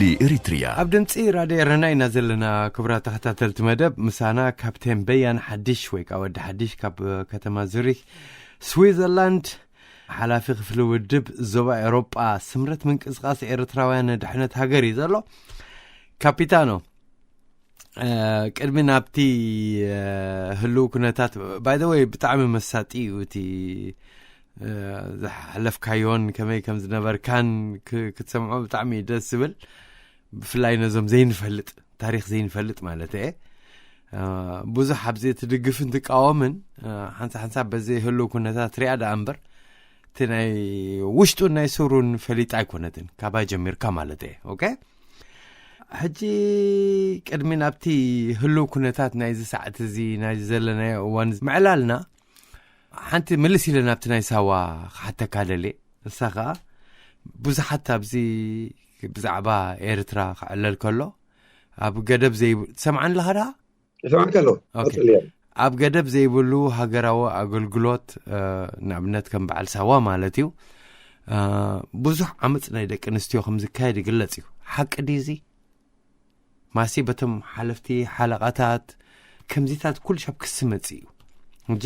لإريتريا. ኣብ ድምፂ ራድዮ ኤረና ኢና ዘለና ክቡራት ተኸታተልቲ መደብ ምሳና ካፕቴን በያን ሓድሽ ወይ ከዓ ወዲ ሓድሽ ካብ ከተማ ዙሪክ ስዊዘርላንድ ሓላፊ ክፍሊ ውድብ ዞባ ኤሮጳ ስምረት ምንቅስቃስ ኤርትራውያን ድሕነት ሃገር እዩ ዘሎ ካፒታኖ ቅድሚ ናብቲ ህልው ኩነታት ባይደወይ ብጣዕሚ መሳጢ እዩ እቲ ዝሓለፍካዮን ከመይ ከም ዝነበርካን ክትሰምዖ ብጣዕሚ እዩ ደስ ዝብል ብፍላይ ነዞም ዘይንፈልጥ ታሪክ ዘይንፈልጥ ማለት እየ ብዙሕ ኣብዚ ትድግፍን ትቃወምን ሓንሳ ሓንሳ በዚ ህልው ኩነታት ሪኣ ደኣ እምበር እቲ ናይ ውሽጡን ናይ ስሩን ፈሊጣ ኣይኮነትን ካባይ ጀሚርካ ማለት እየ ኦኬ ሕጂ ቅድሚ ናብቲ ህልው ኩነታት ናይዚ ሰዓት እዚ ናይዚ ዘለናዮ እዋን ምዕላልና ሓንቲ ምልስ ኢለ ናብቲ ናይ ሳዋ ክሓተካ ደልየ ንሳ ከዓ ብዙሓት ኣብዚ ብዛዕባ ኤርትራ ክዕለል ከሎ ኣብ ገደብ ዘይብ ትሰምዓኒ ኣለኻ ደኣ ይሰማዕካ ኣለዎ ኦኬ። ቀፅል እየ ኣብ ገደብ ዘይብሉ ሃገራዊ ኣገልግሎት ንኣብነት ከም በዓል ሳዋ ማለት እዩ ብዙሕ ዓመፅ ናይ ደቂ ኣንስትዮ ከም ዝካየድ ይግለፅ እዩ። ሓቂ ድዩ እዚ? ማሲ በቶም ሓለፍቲ ሓለቓታት ከምዚታት ኩሉ ሻብ ክሲ መፅእ እዩ። እንጂ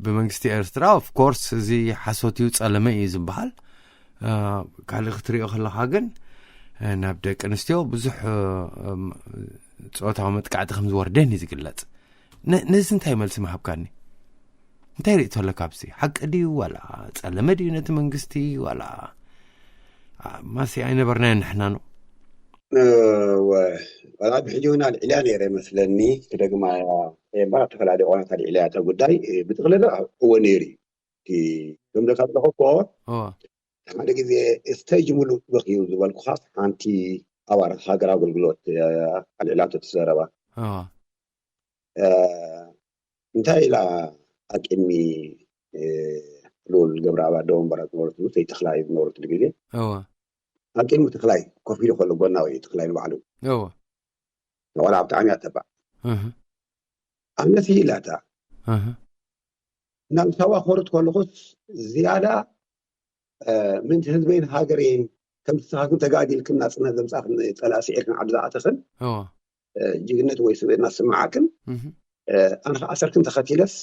ብመንግስቲ ኤርትራ ኦፍኮርስ እዚ ሓሶት እዩ፣ ጸለመ እዩ ዝበሃል። ካልእ ክትሪኦ ከለኻ ግን ናብ ደቂ ኣንስትዮ ብዙሕ ጾታዊ መጥቃዕቲ ከም ዝወርደን እዩ ዝግለጽ። ነዚ እንታይ መልሲ ምሃብካኒ? እንታይ ርእቶ ኣለካ ኣብዚ? ሓቂ ድዩ ዋላ ጸለመ ድዩ ነቲ መንግስቲ ዋላ ማሲ ኣይነበርናዮ ንሕና ነው። ዋላ ብሕጂ እውን ኣልዒልያ ነይረ መስለኒ ክደግማ እምበር ተፈላለዩ እዋናት ኣልዒልያ እታ ጉዳይ። ብጥቕልል እወ ነይሩ እዩ። ከምዘካ ዘለኹ እኮ ሓደ ግዜ ስቴጅ ሙሉእ በኪዩ ዝበልኩኻስ ሓንቲ ኣባል ሃገር ኣገልግሎት ኣልዒላቶ ትዘረባ እንታይ ኢላ ኣቂሚ ልኡል ገብረኣብ ኣደወንበራ ዝነበረት ንጉሰይ ተኽላይ ዝነበረትሉ ግዜ ኣቂሚ ተኽላይ ኮፍ ኢሉ ከሎ ጎናዊ እዩ ተኽላይ ንባዕሉ ተቆልዓ ብጣዕሚ እያ ተባዕ ኣነሲ ኢላታ ናብ ሳዋ ኮርት ከለኹስ ዝያዳ ምንቲ ህዝበይን ሃገረይን ከም ንስኻትኩም ተጋዲልክን ናፅነት ዘምፃእክን ፀላእ ስዒርክን ዓዲ ዝኣተኽን ጅግነት ወይ ስብእና ስምዓክን ኣነ ከዓ ኣሰርክን ተኸቲለስ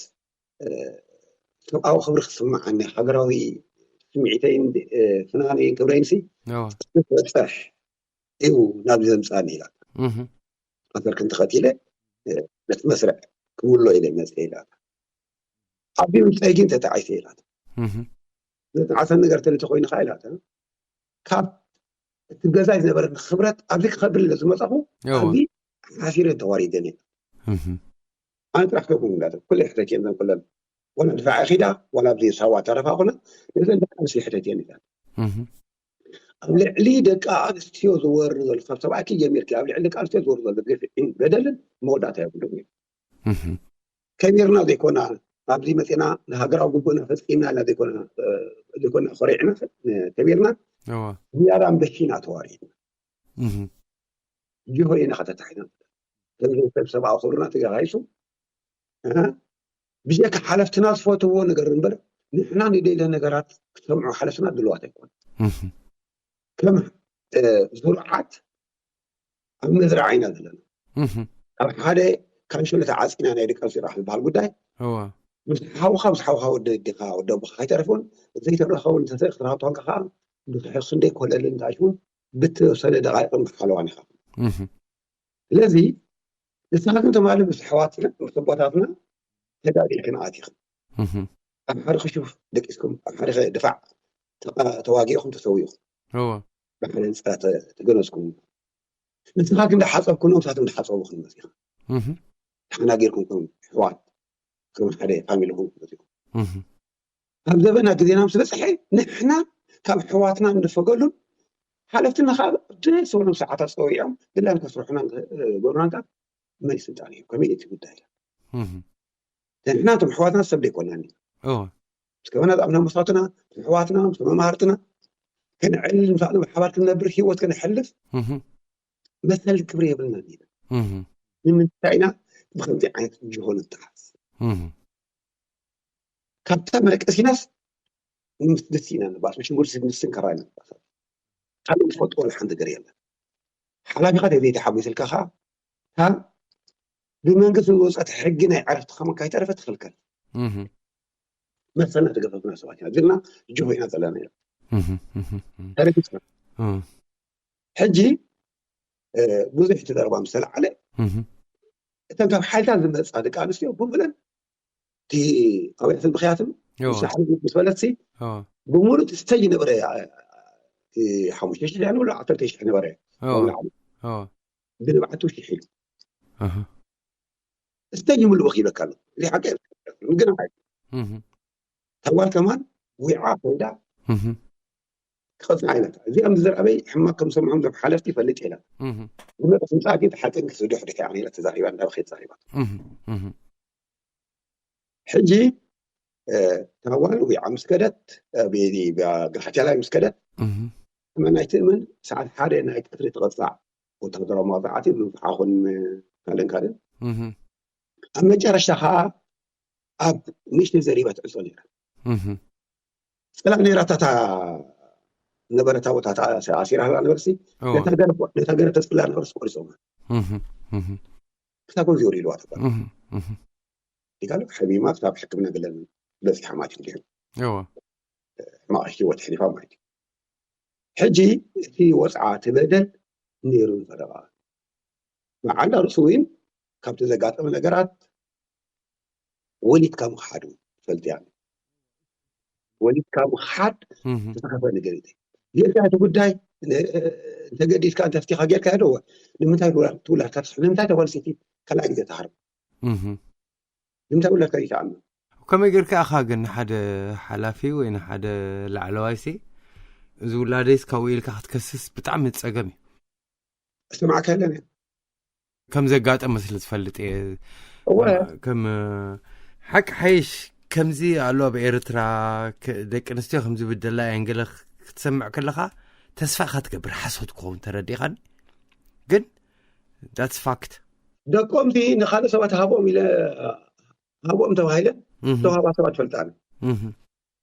ሰብኣዊ ክብሪ ክስምዓኒ ሃገራዊ ስምዒተይን ፍናነይን ክብረይንሲ ክበፅሕ እዩ ናብዚ ዘምፃኒ ኢላ ኣሰርክን ተኸቲለ ነቲ መስርዕ ክውሎ ኢለ መፅአ ኢላ ዓቢ ውፀይ ግን ተጣዒሰ ኢላ ዘጣዓሰ ነገር ተልተ ኮይኑ ከዓ ኢላ ካብ እቲ ገዛይ ዝነበረ ክብረት ኣብዚ ክኸብል ኢለ ዝመፃኹ ኣብዚ ሓሲረ ተዋሪደን እየ ኣነ ጥራሕ ከይኮኑ እንዳተ ኩለ ሕተት እየን ዘን ኩለን ዋላ ድፋዕ ኺዳ ዋላ ኣብዚ ሳዋ ተረፋ ኮነ ነዘን ደቂ ኣንስትዮ ሕተት እየን ኢላ ኣብ ልዕሊ ደቂ ኣንስትዮ ዝወርድ ዘሎ ካብ ሰብኣይኪ ጀሚርኪ ኣብ ልዕሊ ደቂ ኣንስትዮ ዝወርድ ዘሎ ግፍዒን በደልን መወዳእታ የብሉን እዩ ከቢርና ዘይኮና ኣብዚ መፅና ንሃገራዊ ግቡእና ፈፂምና ኢና ዘይኮና ዘይኮና ኮሪዕና ከቢርና ዝያዳ ኣንበሺና ተዋሪድና ጅሆ ኢና ከተታሒና ሰብ ሰብኣዊ ክብርና ተጋሃይሱ ብጀካ ሓለፍትና ዝፈትዎ ነገር እምበር ንሕና ንደለ ነገራት ክሰምዑ ሓለፍትና ድልዋት ኣይኮነ ከም ዝሩዓት ኣብ መዝራዕ ኢና ዘለና ኣብ ሓደ ካንሸሎ ተዓፂና ናይ ደቂ ኣንስትዮ ጥራሕ ዝበሃል ጉዳይ ምስ ሓውካ ምስ ሓውካ ወዲ ኣዴካ ወዲ ኣቦካ ከይተረፈውን ዘይተረኸውን እንተዘይ ክትረኸብ ተኾንካ ከዓ ብዙሕ ክንደይ ኮለልን እንታይ ሽውን ብተወሰነ ደቃይቅን ብሓለዋን ኢኻ ስለዚ ንስኻ ግን ተማሊ ምስ ኣሕዋትና ምስ ኣቦታትና ተጋዲልክን ኣቲኽን ኣብ ሓደ ክሹፍ ደቂስኩም ኣብ ሓደ ድፋዕ ተዋጊእኹም ተሰዊእኹም ብሓደ ህንፃ ተገነዝኩም ንስኻ ግን ዳሓፀብኩ ንኦም ሳቶም ዳሓፀቡ ክንመፂኻ ተሓናጊርኩም ከም ኣሕዋት ከም ሓደ ፋሚሊ ኹም ክትመፂኹም ኣብ ዘበና ግዜና ምስ በፅሐ ንሕና ካብ ኣሕዋትና እንድፈገሉን ሓለፍትና ከዓ ደስ በሎም ሰዓታት ፀዊዖም ድላን ከስርሑና ገሩና እንካ መን ስልጣን እዩ ከመይ እቲ ጉዳይ ንሕና እቶም ኣሕዋትና ሰብ ዘይኮናኒ እስከ መና ኣብ መሳቱና ኣሕዋትና መማህርትና ከነዕልል ንፋዕሉ ብሓባር ክንነብር ሂወት ከነሕልፍ መሰል ክብሪ የብልና ኢና ንምንታይ ኢና ብከምዚ ዓይነት ጅሆ ንተሓዝ ካብታ መለቀሲናስ ምስ ንስ ኢና ንባስ ሽጉርቲ ንስን ከራ ኢና ንባስ ካልእ ዝፈልጥዎ ሓንቲ ነገር የለን ሓላፊኻ ተዘይተሓጒስልካ ከዓ ካብ ብመንግስቲ ዝወፀት ሕጊ ናይ ዕረፍቲ ከመካ ይተረፈ ትኽልከል መሰልና ተገፈፍና ሰባት ኢና ዝልና ጅሆ ኢና ዘለና ኢና ተረፊስና ሕጂ ብዙሕ እቲ ዘረባ ምስ ተለዓለ እተን ካብ ሓይልታት ዝመፃ ደቂ ኣንስትዮ ብሙለን እቲ ኣብያትን ምክያትን ምስ በለትሲ ብምሉእ እቲ ስተጅ ነበረ ሓሙሽተ ሽሕ ንብሎ ዓሰርተ ሽሕ ነበረ ብንብዓቱ ሽሕ ኢሉ ስተጅ ምሉእ ወኪለካ ኣሎ እዚ ሓቂ ግን ተጓል ከማን ዊዓ ኮይዳ ክቐፅና ኢላ እዚኣ ምዝራበይ ሕማቅ ከም ሰምዖም ዞም ሓለፍቲ ይፈልጥ ኢላ ዝመፀ ስምፃ ግን ሓቂ ክስድሕ ድሕያ ኢላ ተዛሪባ እንዳበኸት ዛሪባ ሕጂ ታዋን ዊዓ ምስ ከደት ጋሕቴላይ ምስ ከደት መናይቲ እምን ሰዓት ሓደ ናይ ቀትሪ ትቐፃዕ ወታደራዊ መዋፅዓት ብምፍሓኹን ካልእን ካልእን ኣብ መጨረሽታ ከዓ ኣብ ንእሽተይ ዘሪባ ትዕፆ ነይራ ጽላል ነይራታ እታ ነበረታ ቦታ ኣሲራ ነበርሲ፣ ነታ ገረብ ተጽላ ነበርሲ ቆሪጾማ። ክሳብ ከምዚ ይወርድዋ ተባል። ዲካሉ ሓሚማ ክሳብ ሕክምና ገለን በፂሓ ማለት እዩ። ሕማቕ ህይወት ሕሊፋ ማለት እዩ። ሕጂ እቲ ወፅዓ እቲ በደል ነይሩ ፈረቓ መዓላ ርእሱ እውን ካብቲ ዘጋጠመ ነገራት ወሊድካ ምኽሓዱ ትፈልጥያ። ወሊድካ ምኽሓድ ዝተኸፈ ነገር እዩ። ጌርካ እቲ ጉዳይ እንተገዲድካ እንተፍቲኻ ጌርካ ዶ ንምንታይ ትውላድካ ትስሕ ንምንታይ ተጓልሲቲ ካልኣ ግዜ ተሃርም ንምንታይ ውላድካ ይተኣምን? ከመይ ጌርካ ኢኻ ግን ንሓደ ሓላፊ ወይ ንሓደ ላዕለዋይሲ እዚ ውላደይስ ካብኡ ኢልካ ክትከስስ ብጣዕሚ ጸገም እዩ። እሰማዕካ የለን እየ። ከም ዘጋጠመ ስለ ዝፈልጥ እየ። እወ። ከም ሓቂ ሓይሽ ከምዚ ኣሎ ኣብ ኤርትራ፣ ደቂ ኣንስትዮ ከምዚ ብደላ እየን ገለ ክትሰምዕ ከለኻ ተስፋ ኢኻ ትገብር፣ ሓሶት ክኸውን ተረዲኻኒ። ግን that's fact። ደቆምቲ ንኻልእ ሰባት ሃቦም ኢለ ሃቦም ተባሂለ ተዋህባ ሰባት ፈልጣን።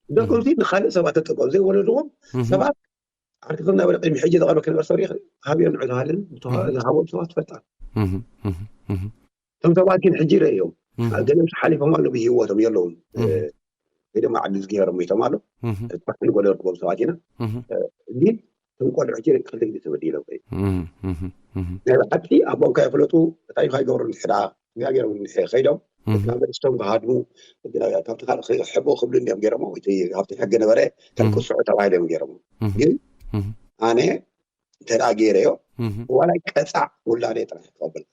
ደቆምቲ ንኻልእ ሰባት ተጠቆም ዘይወለድዎም ሰባት ዓርክኽን ናብ ቅድሚ ሕጂ ዝቐርበ ክነበር ሰሪኽ ሃብዮ ንዑ ተባሃልን ዝሃቦም ሰባት ፈልጣን። እቶም ሰባት ግን ሕጂ ረእዮም ገለም ሓሊፎም ኣሎ ብህይወቶም የለውን። ወይ ድማ ዓዲ ዝገበሮም ይቶም ኣሎ ንጎደርክዎም ሰባት ኢና። ግን እቶም ቆልዑ ሕጂ ክልተ ግዜ ተበዲሎም ናይ ብሓቂ ኣቦም ካይፍለጡ እንታይ ካይገብሩ ንሕዳ እግዚኣብሔር እውን ከይዶም ናብ መንግስቶም ክሃድሙ ካብቲ ካልእ ሕቦ ክብሉ እንዲኦም ገይሮሞ። ወይ ካብቲ ሕጊ ነበረ ከም ቅስዑ ተባሂሎም ገይሮሞ። ግን ኣነ እንተ ደኣ ገይረዮ ዋላ ቀፃዕ ውላደ ጥራሕ ክቐበል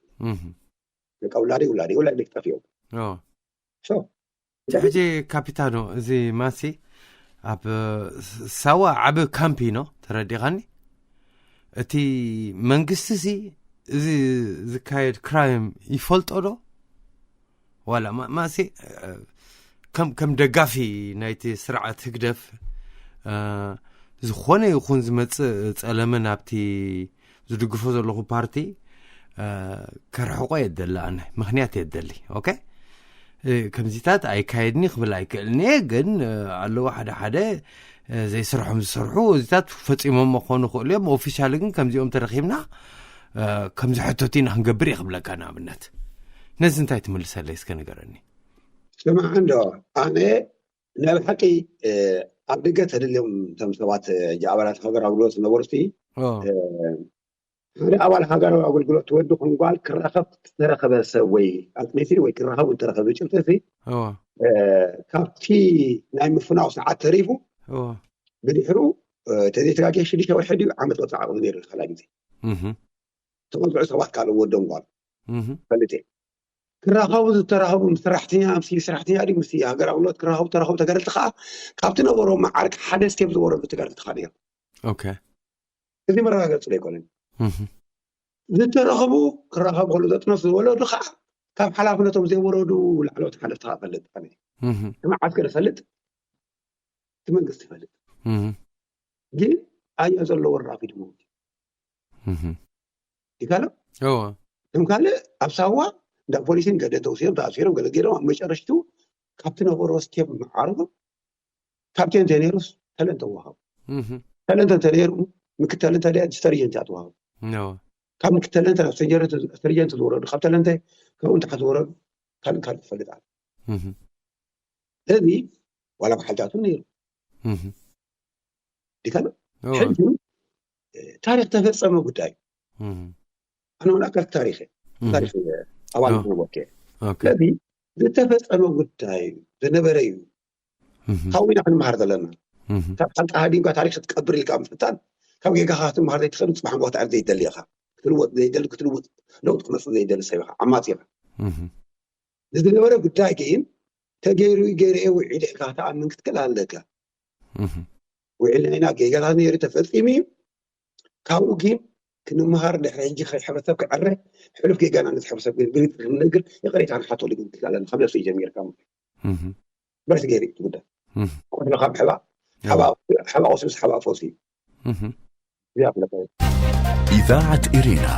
በቃ ውላደ ውላደ ውላደ ክጠፍኦም ሕጂ ካፒታኖ፣ እዚ ማሲ ኣብ ሳዋ ዓቢ ካምፕ ኢኖ ተረዲኻኒ። እቲ መንግስቲ ሲ እዚ ዝካየድ ክራይም ይፈልጦ ዶ? ዋላ ማሲ ከም ደጋፊ ናይቲ ስርዓት ህግደፍ ዝኾነ ይኹን ዝመጽእ ጸለመ ናብቲ ዝድግፎ ዘለኹ ፓርቲ ከርሕቆ የደሊ። ኣነ ምክንያት የደሊ። ኦኬ፣ ከምዚታት ኣይካየድኒ ክብል ኣይክእልኒ። ግን ኣለዎ ሓደ ሓደ ዘይስርሖም ዝሰርሑ እዚታት ፈፂሞም ክኾኑ ይኽእሉ እዮም። ኦፊሻል ግን ከምዚኦም ተረኪብና ከምዚ ሕቶት ኢና ክንገብር እየ ክብለካ። ንኣብነት ነዚ እንታይ ትምልሰለይ እስከ ንገረኒ። ስማዕ እንዶ ኣነ ናይ ብሓቂ ኣብ ደገ ተደልዮም እቶም ሰባት ኣባላት ሃገር ኣገልግሎት ዝነበሩ ሲ ሓደ ኣባል ሃገራዊ ኣገልግሎት ወዲ ኮን ጓል ክራኸብ ዝተረኸበ ሰብ ወይ ኣጥኒሲ ወይ ክራኸቡ ዝተረኸበ ጭብጥሲ ካብቲ ናይ ምፍናው ሰዓት ተሪፉ ብድሕሩ ተዘይተጋግየ ሽዱሽተ ወርሒ ድዩ ዓመት ወፃ ዓቕሚ ነይሩ። ካልኣ ግዜ ተቆልዑ ሰባት ካልእ ወዶም ጓል ፈልጥ ክራኸቡ ዝተራኸቡ ምስ ሰራሕተኛ ምስ ሰራሕተኛ ድዩ ምስ ሃገር ኣገልግሎት ክራኸቡ ተራኸቡ ተጋደልቲ ከዓ ካብቲ ነበሮ መዓርግ ሓደ ስቴፕ ዝወረዱ ተጋደልቲ ከዓ ነይሩ። ኦኬ፣ እዚ መረጋገፂ ዶ ኣይኮነን? ዝተረኸቡ ክራኸቡ ከሉ ዘጥነሱ ዝወለዱ ከዓ ካብ ሓላፍነቶም ዘይወረዱ ላዕለዎት ሓለፍቲ ከዓ ፈልጥ። መዓት ከደ ፈልጥ እቲ መንግስቲ ይፈልጥ። ግን ኣያ ዘለዎ ራፊድ ሞት ይካሎ ከም ካልእ ኣብ ሳዋ እንዳ ፖሊስን ገደ ተውሲኦም ተኣሲሮም ገለ ገይሮም ኣብ መጨረሽቱ ካብቲ ነበሮ ስቴፕ መዓርጎም ካፕቴን እንተነይሩስ ተለንተ ወሃቡ። ተለንተ እንተነይሩ ምክተል እንተ ሰርጀንት ኣትወሃቡ። ካብ ምክተል እንተ ናብ ሰርጀንት ዝወረዱ ካብ ተለንተ ካብኡ ንታሕቲ ዝወረዱ ካልእ ካልእ ትፈልጥ ኣለ። እዚ ዋላ ባሓልታቱ ነይሩ ዲካሎ ሕጂ ታሪክ ተፈጸመ ጉዳይ ኣነ እውን ኣካል ታሪክ ታሪክ ኣባል ዝነበርኩ ስለዚ ዝተፈጸመ ጉዳይ ዝነበረ እዩ። ካብኡ ኢና ክንመሃር ዘለና። ካብ ሓቂ ሃዲምካ ታሪክ ክትቀብር ኢልካ ምፍታን ካብ ጌጋኻ ክትመሃር ዘይትኽእል፣ ፅባሕ ንጎ ክትዓርፍ ዘይትደሊ ኢኻ። ክትልወጥ ዘይደሊ ክትልውጥ ለውጢ ክመፅእ ዘይደሊ ሰብ ኢኻ፣ ዓማፂ ኢኻ። ንዝነበረ ጉዳይ ግን ተገይሩ ገይረ ውዒለ ኢልካ ክትኣምን ክትክእል ኣለካ። ውዒልና ኢና፣ ጌጋታት ነይሩ ተፈፂሙ እዩ። ካብኡ ግን ክንመሃር ድሕሪ ሕጂ ከይ ሕብረተሰብ ክዕረ ሕሉፍ ጌጋና ነቲ ሕብረተሰብ ግን ብግልፂ ክንነግር ይቕሬታ ንሓተሉ ግን ክክእል ኣለና። ካብ ነብሲ ጀሚርካ ማለት እዩ። በርሲ ገይሩ እዩ እቲ ጉዳይ። ቆስልኻ ምሕባእ ሓባእ ቁስልስ ሓባእ ፈውሲ እዩ። እዚኣ ፍለጠ። إذاعة إرينا،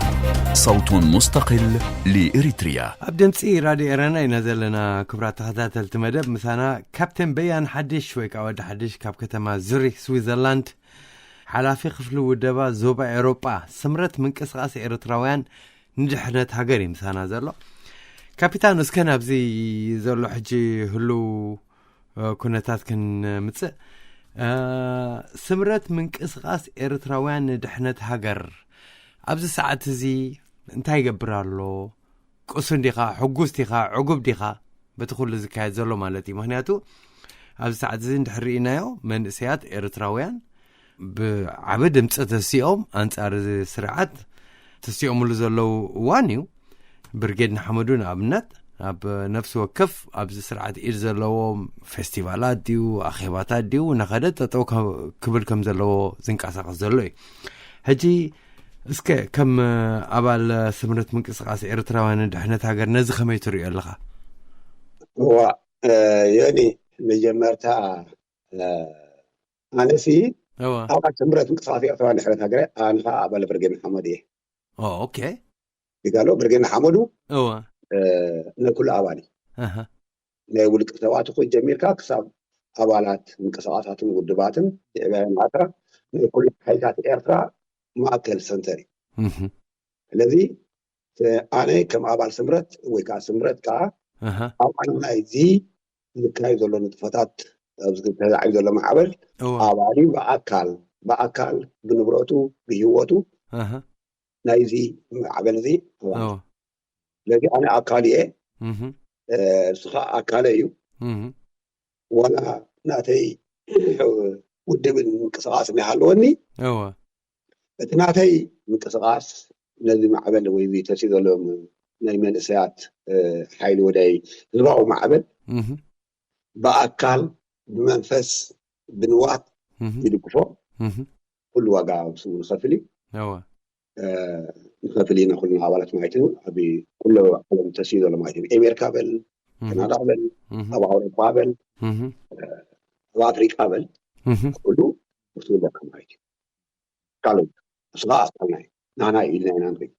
صوت مستقل لإريتريا. ኣብ ድምፂ ራድዮ ኤረና ኢና ዘለና። ክቡራት ተኸታተልቲ መደብ፣ ምሳና ካፕቴን በያን ሓድሽ ወይ ከዓ ወዲ ሓድሽ ካብ ከተማ ዙሪክ ስዊዘርላንድ፣ ሓላፊ ክፍሊ ውደባ ዞባ ኤሮጳ ስምረት ምንቅስቃስ ኤርትራውያን ንድሕነት ሃገር እዩ ምሳና ዘሎ። ካፒታን፣ እስከ ናብዚ ዘሎ ሕጂ ህሉ ኩነታት ክንምፅእ፣ ስምረት ምንቅስቃስ ኤርትራውያን ንድሕነት ሃገር ኣብዚ ሰዓት እዚ እንታይ ይገብር ኣሎ? ቅሱን ዲኻ? ሕጉስ ዲኻ? ዕጉብ ዲኻ? በቲ ኩሉ ዝካየድ ዘሎ ማለት እዩ። ምክንያቱ ኣብዚ ሰዓት እዚ እንድሕር ርኢናዮ፣ መንእሰያት ኤርትራውያን ብዓቢ ድምፂ ተሲኦም ኣንጻር እዚ ስርዓት ተሲኦምሉ ዘለዉ እዋን እዩ። ብርጌድ ንሓመዱ ንኣብነት ኣብ ነፍሲ ወከፍ ኣብዚ ስርዓት ኢድ ዘለዎም ፌስቲቫላት ድዩ ኣኼባታት ድዩ እናኸደ ጠጠው ከ- ክብል ከም ዘለዎ ዝንቀሳቐስ ዘሎ እዩ። ሕጂ እስከ ከም ኣባል ስምረት ምንቅስቃስ ኤርትራውያን ድሕነት ሃገር ነዚ ከመይ ትሪኦ ኣለኻ? እዋ ዮኒ፣ መጀመርታ ኣነሲ እወ ኣባል ስምረት ምንቅስቃስ ኤርትራውያን ድሕነት ሃገር፣ ኣነ ከዓ ኣባል ብርጌድ ንሓመዱ እየ። ኦ፣ ኦኬ። ይጋሎ ብርጌድ ንሓመዱ እወ ናይ ኩሉ ኣባል እዩ። ኣሃ ናይ ውልቂ ሰባት ይኹን ጀሚርካ ክሳብ ኣባላት ምንቅስቃሳትን ውድባትን ሽዕብያ ማእከራ ናይ ኩሉ ሓይልታት ኤርትራ ማእከል ሰንተር እዩ። እህ ስለዚ ኣነ ከም ኣባል ስምረት ወይ ከዓ ስምረት ከዓ ኣሃ ኣባል ናይዚ ዝካየድ ዘሎ ንጥፈታት ኣብዚ ተዛዒብ ዘሎ ማዕበል እወ ኣባል እዩ። ብኣካል ብኣካል ብንብረቱ ብህይወቱ ኣሃ ናይዚ ማዕበል እዚ ኣባል እወ እዩ። ስለዚ ኣነ ኣካል እየ። እህ ንሱ ከዓ ኣካለ እዩ። እህ ዋላ ናተይ ውድብን ምንቅስቃስ እናሃለወኒ እወ እቲ ናተይ ምንቅስቃስ ነዚ ማዕበል ወይ እዚ ተሲ ዘሎ ናይ መንእሰያት ሓይሊ ወዳይ ህዝባዊ ማዕበል እህ ብኣካል ብመንፈስ ብንዋት እህ ይድግፎ። እህ ኩሉ ዋጋ ምስ ንኸፍል እዩ እወ ንኸፍል ኢና ኩልና ኣባላት ማለት እዩ። ኣብ ኩሎ ዓለም ተስዩ ዘሎ ማለት እዩ። ኣሜሪካ በል፣ እህ ካናዳ በል፣ እህ ኣብ ኣውሮፓ በል፣ እህ ኣብ ኣፍሪቃ በል፣ እህ ኩሉ ምስ ንለካ ማለት እዩ። ካልእ እስኻ ኣስታናይ ናና ኢልና ኢና ንርኢ።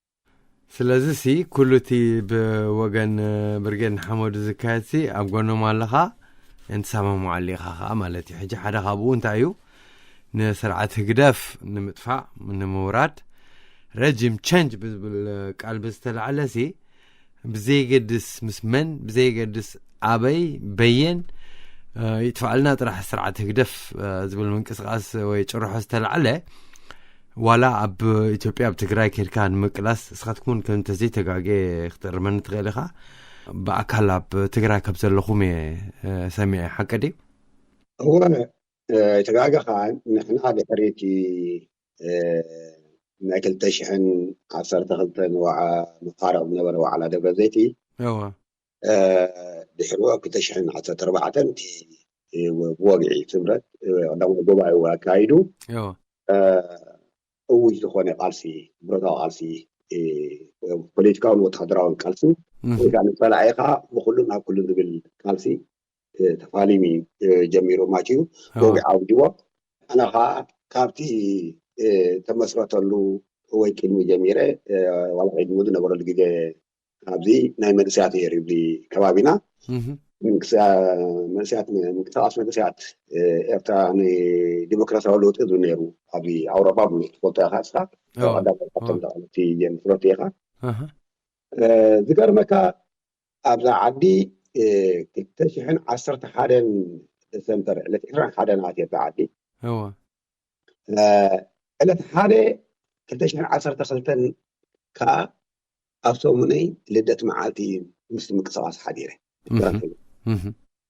ስለዚ ሲ ኩሉ እቲ ብወገን ብርጌድ ንሓመዱ ዝካየድ ሲ ኣብ ጎኖም ኣለኻ፣ እንትሰማምዓሉ ኢኻ ከዓ ማለት እዩ። ሕጂ ሓደ ካብኡ እንታይ እዩ፣ ንስርዓት ህግደፍ ንምጥፋእ ንምውራድ ረጅም ቸንጅ ብዝብል ቃል ብዝተላዕለ ሲ ብዘይገድስ ምስ መን ብዘይገድስ ኣበይ በየን ይጥፋኣልና ጥራሕ ስርዓት ህግደፍ ዝብል ምንቅስቃስ ወይ ጭርሖ ዝተላዕለ ዋላ ኣብ ኢትዮጵያ ኣብ ትግራይ ከድካ ንምቅላስ እስኻትኩም እውን ከም እንተዘይተጋጌ ክትእርመኒ ትኽእል ኢኻ። ብኣካል ኣብ ትግራይ ካብ ዘለኹም እየ ሰሚዐ፣ ሓቂ ድዩ? እወ ኣይተጋገኻ። ንሕና ድሕሪ እቲ ናይ ክልተ ሽሕን ዓሰርተ ክልተን መፋርቕ ዝነበረ ዋዕላ ደብረ ዘይቲ እወ ድሕሪ ኣብ ክልተ ሽሕን ዓሰርተ ኣርባዕተን እቲ ብወግዒ ስምረት ቀዳማይ ጉባኤኡ ኣካይዱ እወ እውጅ ዝኾነ ቃልሲ፣ ብረታዊ ቃልሲ፣ ፖለቲካውን ወታደራውን ቃልሲ ወይ ከዓ ንፀላኢኻ ብኩሉን ኣብ ኩሉን ዝብል ቃልሲ ተፋሊሚ ጀሚሩ ማለት እዩ። ብወግዒ ኣውጅዎ። ኣነ ከዓ ካብቲ ተመስረተሉ ወይ ቅድሚ ጀሚረ ዋላ ቅድሚ ዝነበረሉ ግዜ ኣብዚ ናይ መንእሰያት ነይሩ ኣብዚ ከባቢና መንእሰያት ምንቅስቃስ መንእሰያት ኤርትራ ንዲሞክራሲያዊ ለውጢ ዝብል ነይሩ። ኣብዚ ኣውሮፓ ትፈልጦ ኢኻ ንስኻ ካብቶም ተቃለስቲ ጀምፍረቱ ኢኻ። ዝገርመካ ኣብዛ ዓዲ ክልተ ሽሕን ዓሰርተ ሓደን ደሰምበር ዕለት ዕስራን ሓደን ኣትየ ኣብዛ ዓዲ እወ ዕለት ሓደ ክልተ ሽሕን ዓሰርተ ክልተን ከዓ ኣብ ሰሙነይ ልደት መዓልቲ ምስ ምንቅስቃስ ሓዲረ። እህ እህ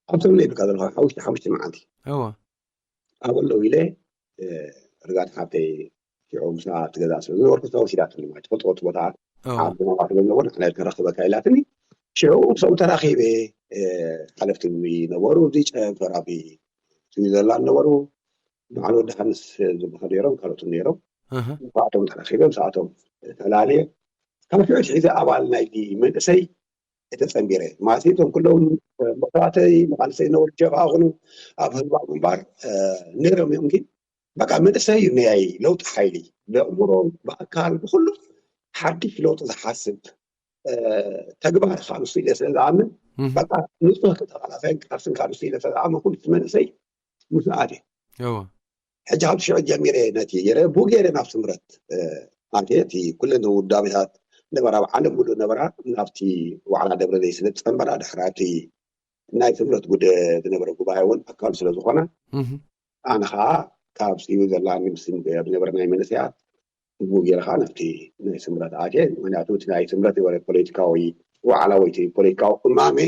ኣብ ሰሙነይ ብካ ዘለኹ ሓሙሽተ ሓሙሽተ መዓልቲ እወ ኣብ ኣለዉ ኢለ ርጋት ሓብተይ ሽዑ ምስኣ ኣብቲ ገዛ ስለ ዝነበርኩ ተወሲዳትኒ ማለት ትፈልጥዎ እቲ ቦታ እወ ዓዲ ናባ ስለ ዝነበሩ ንሕና ከረኽበካ ኢላትኒ። ሽዑ ምስኦም ተራኺበ ሓለፍቲ ነበሩ እዚ ጨንፈር ኣብ ስዊዘርላንድ ነበሩ። በዓል ወዲ ሃንስ ዝበሃሉ ነይሮም ካልኦት እውን ነይሮም። እህ ምስኣቶም ተራኺበ ምስኣቶም ተላለየ። ካብ ሽዑ ኣትሒዘ ኣባል ናይቲ መንእሰይ ተፀንቢረ ማለት እቶም ኩሎም መክራተይ መቃልሰይ ነበሩ ጀብሃ ኩኑ ኣብ ህዝባዊ ግንባር ነይሮም እዮም ግን በቃ መንእሰይ እዩ ናይ ለውጢ ሓይሊ፣ ብኣእምሮ፣ ብኣካል፣ ብኩሉ ሓድሽ ለውጢ ዝሓስብ፣ ተግባር ከዓ ንሱ ኢለ ስለ ዝኣምን፣ በቃ ንፁህ ተቃላሳይን ቃልስን ከዓ ንሱ ኢለ ስለ ዝኣመንኩ፣ እቲ መንእሰይ ምስኡ ኣትየ። ሕጂ ካብ ሽዑ ጀሚረ ነቲ ገይረ ብኡ ገይረ ናብ ስምረት ኣትየ። እቲ ኩለን ውዳቤታት ነበራ፣ ኣብ ዓለም ሙሉእ ነበራ፣ ናብቲ ዋዕላ ደብረ ዘይት ስለ ዝፀንበራ፣ ድሕሪ ኣብቲ ናይ ስምረት ጉደ ዝነበረ ጉባኤ እውን ኣካል ስለ ዝኾነ፣ ኣነ ከዓ ካብ ስዊዘርላንድ ምስ ዝነበረ ናይ መንእሰያት ብኡ ገይረ ከዓ ናብቲ ናይ ስምረት ኣትየ። ምክንያቱ እቲ ናይ ስምረት ዝበለ ፖለቲካዊ ዋዕላ ወይ እቲ ፖለቲካዊ እማመ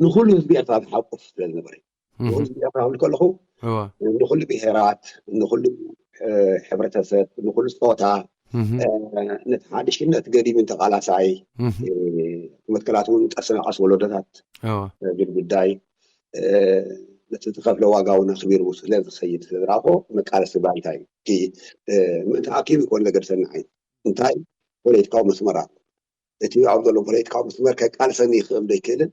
ንኩሉ ህዝቢ ኤርትራ ዝሓቁፍ ስለ ዝነበረ፣ ንኩሉ ህዝቢ ኤርትራ ክብል ከለኹ ንኩሉ ብሄራት፣ ንኩሉ ሕብረተሰብ፣ ንኩሉ ፆታ፣ ነቲ ሓድሽነት ገዲምን ተቃላሳይ መትከላት እውን ቀስ ናቀስ ወለዶታት ዝብል ጉዳይ፣ ነቲ ዝኸፍለ ዋጋ እውን ኣኽቢሩ ስለ ዝኸይድ ስለ ዝረኣኹ፣ መቃለሲ ባይታ እዩ። ምእንቲ ኣኪቡ ይኮን ዘገድሰኒ ዓይን እንታይ ፖለቲካዊ መስመር ኣሎ፣ እቲ ኣብ ዘሎ ፖለቲካዊ መስመር ከቃልሰኒ ይኽእል ዶ ይክእልን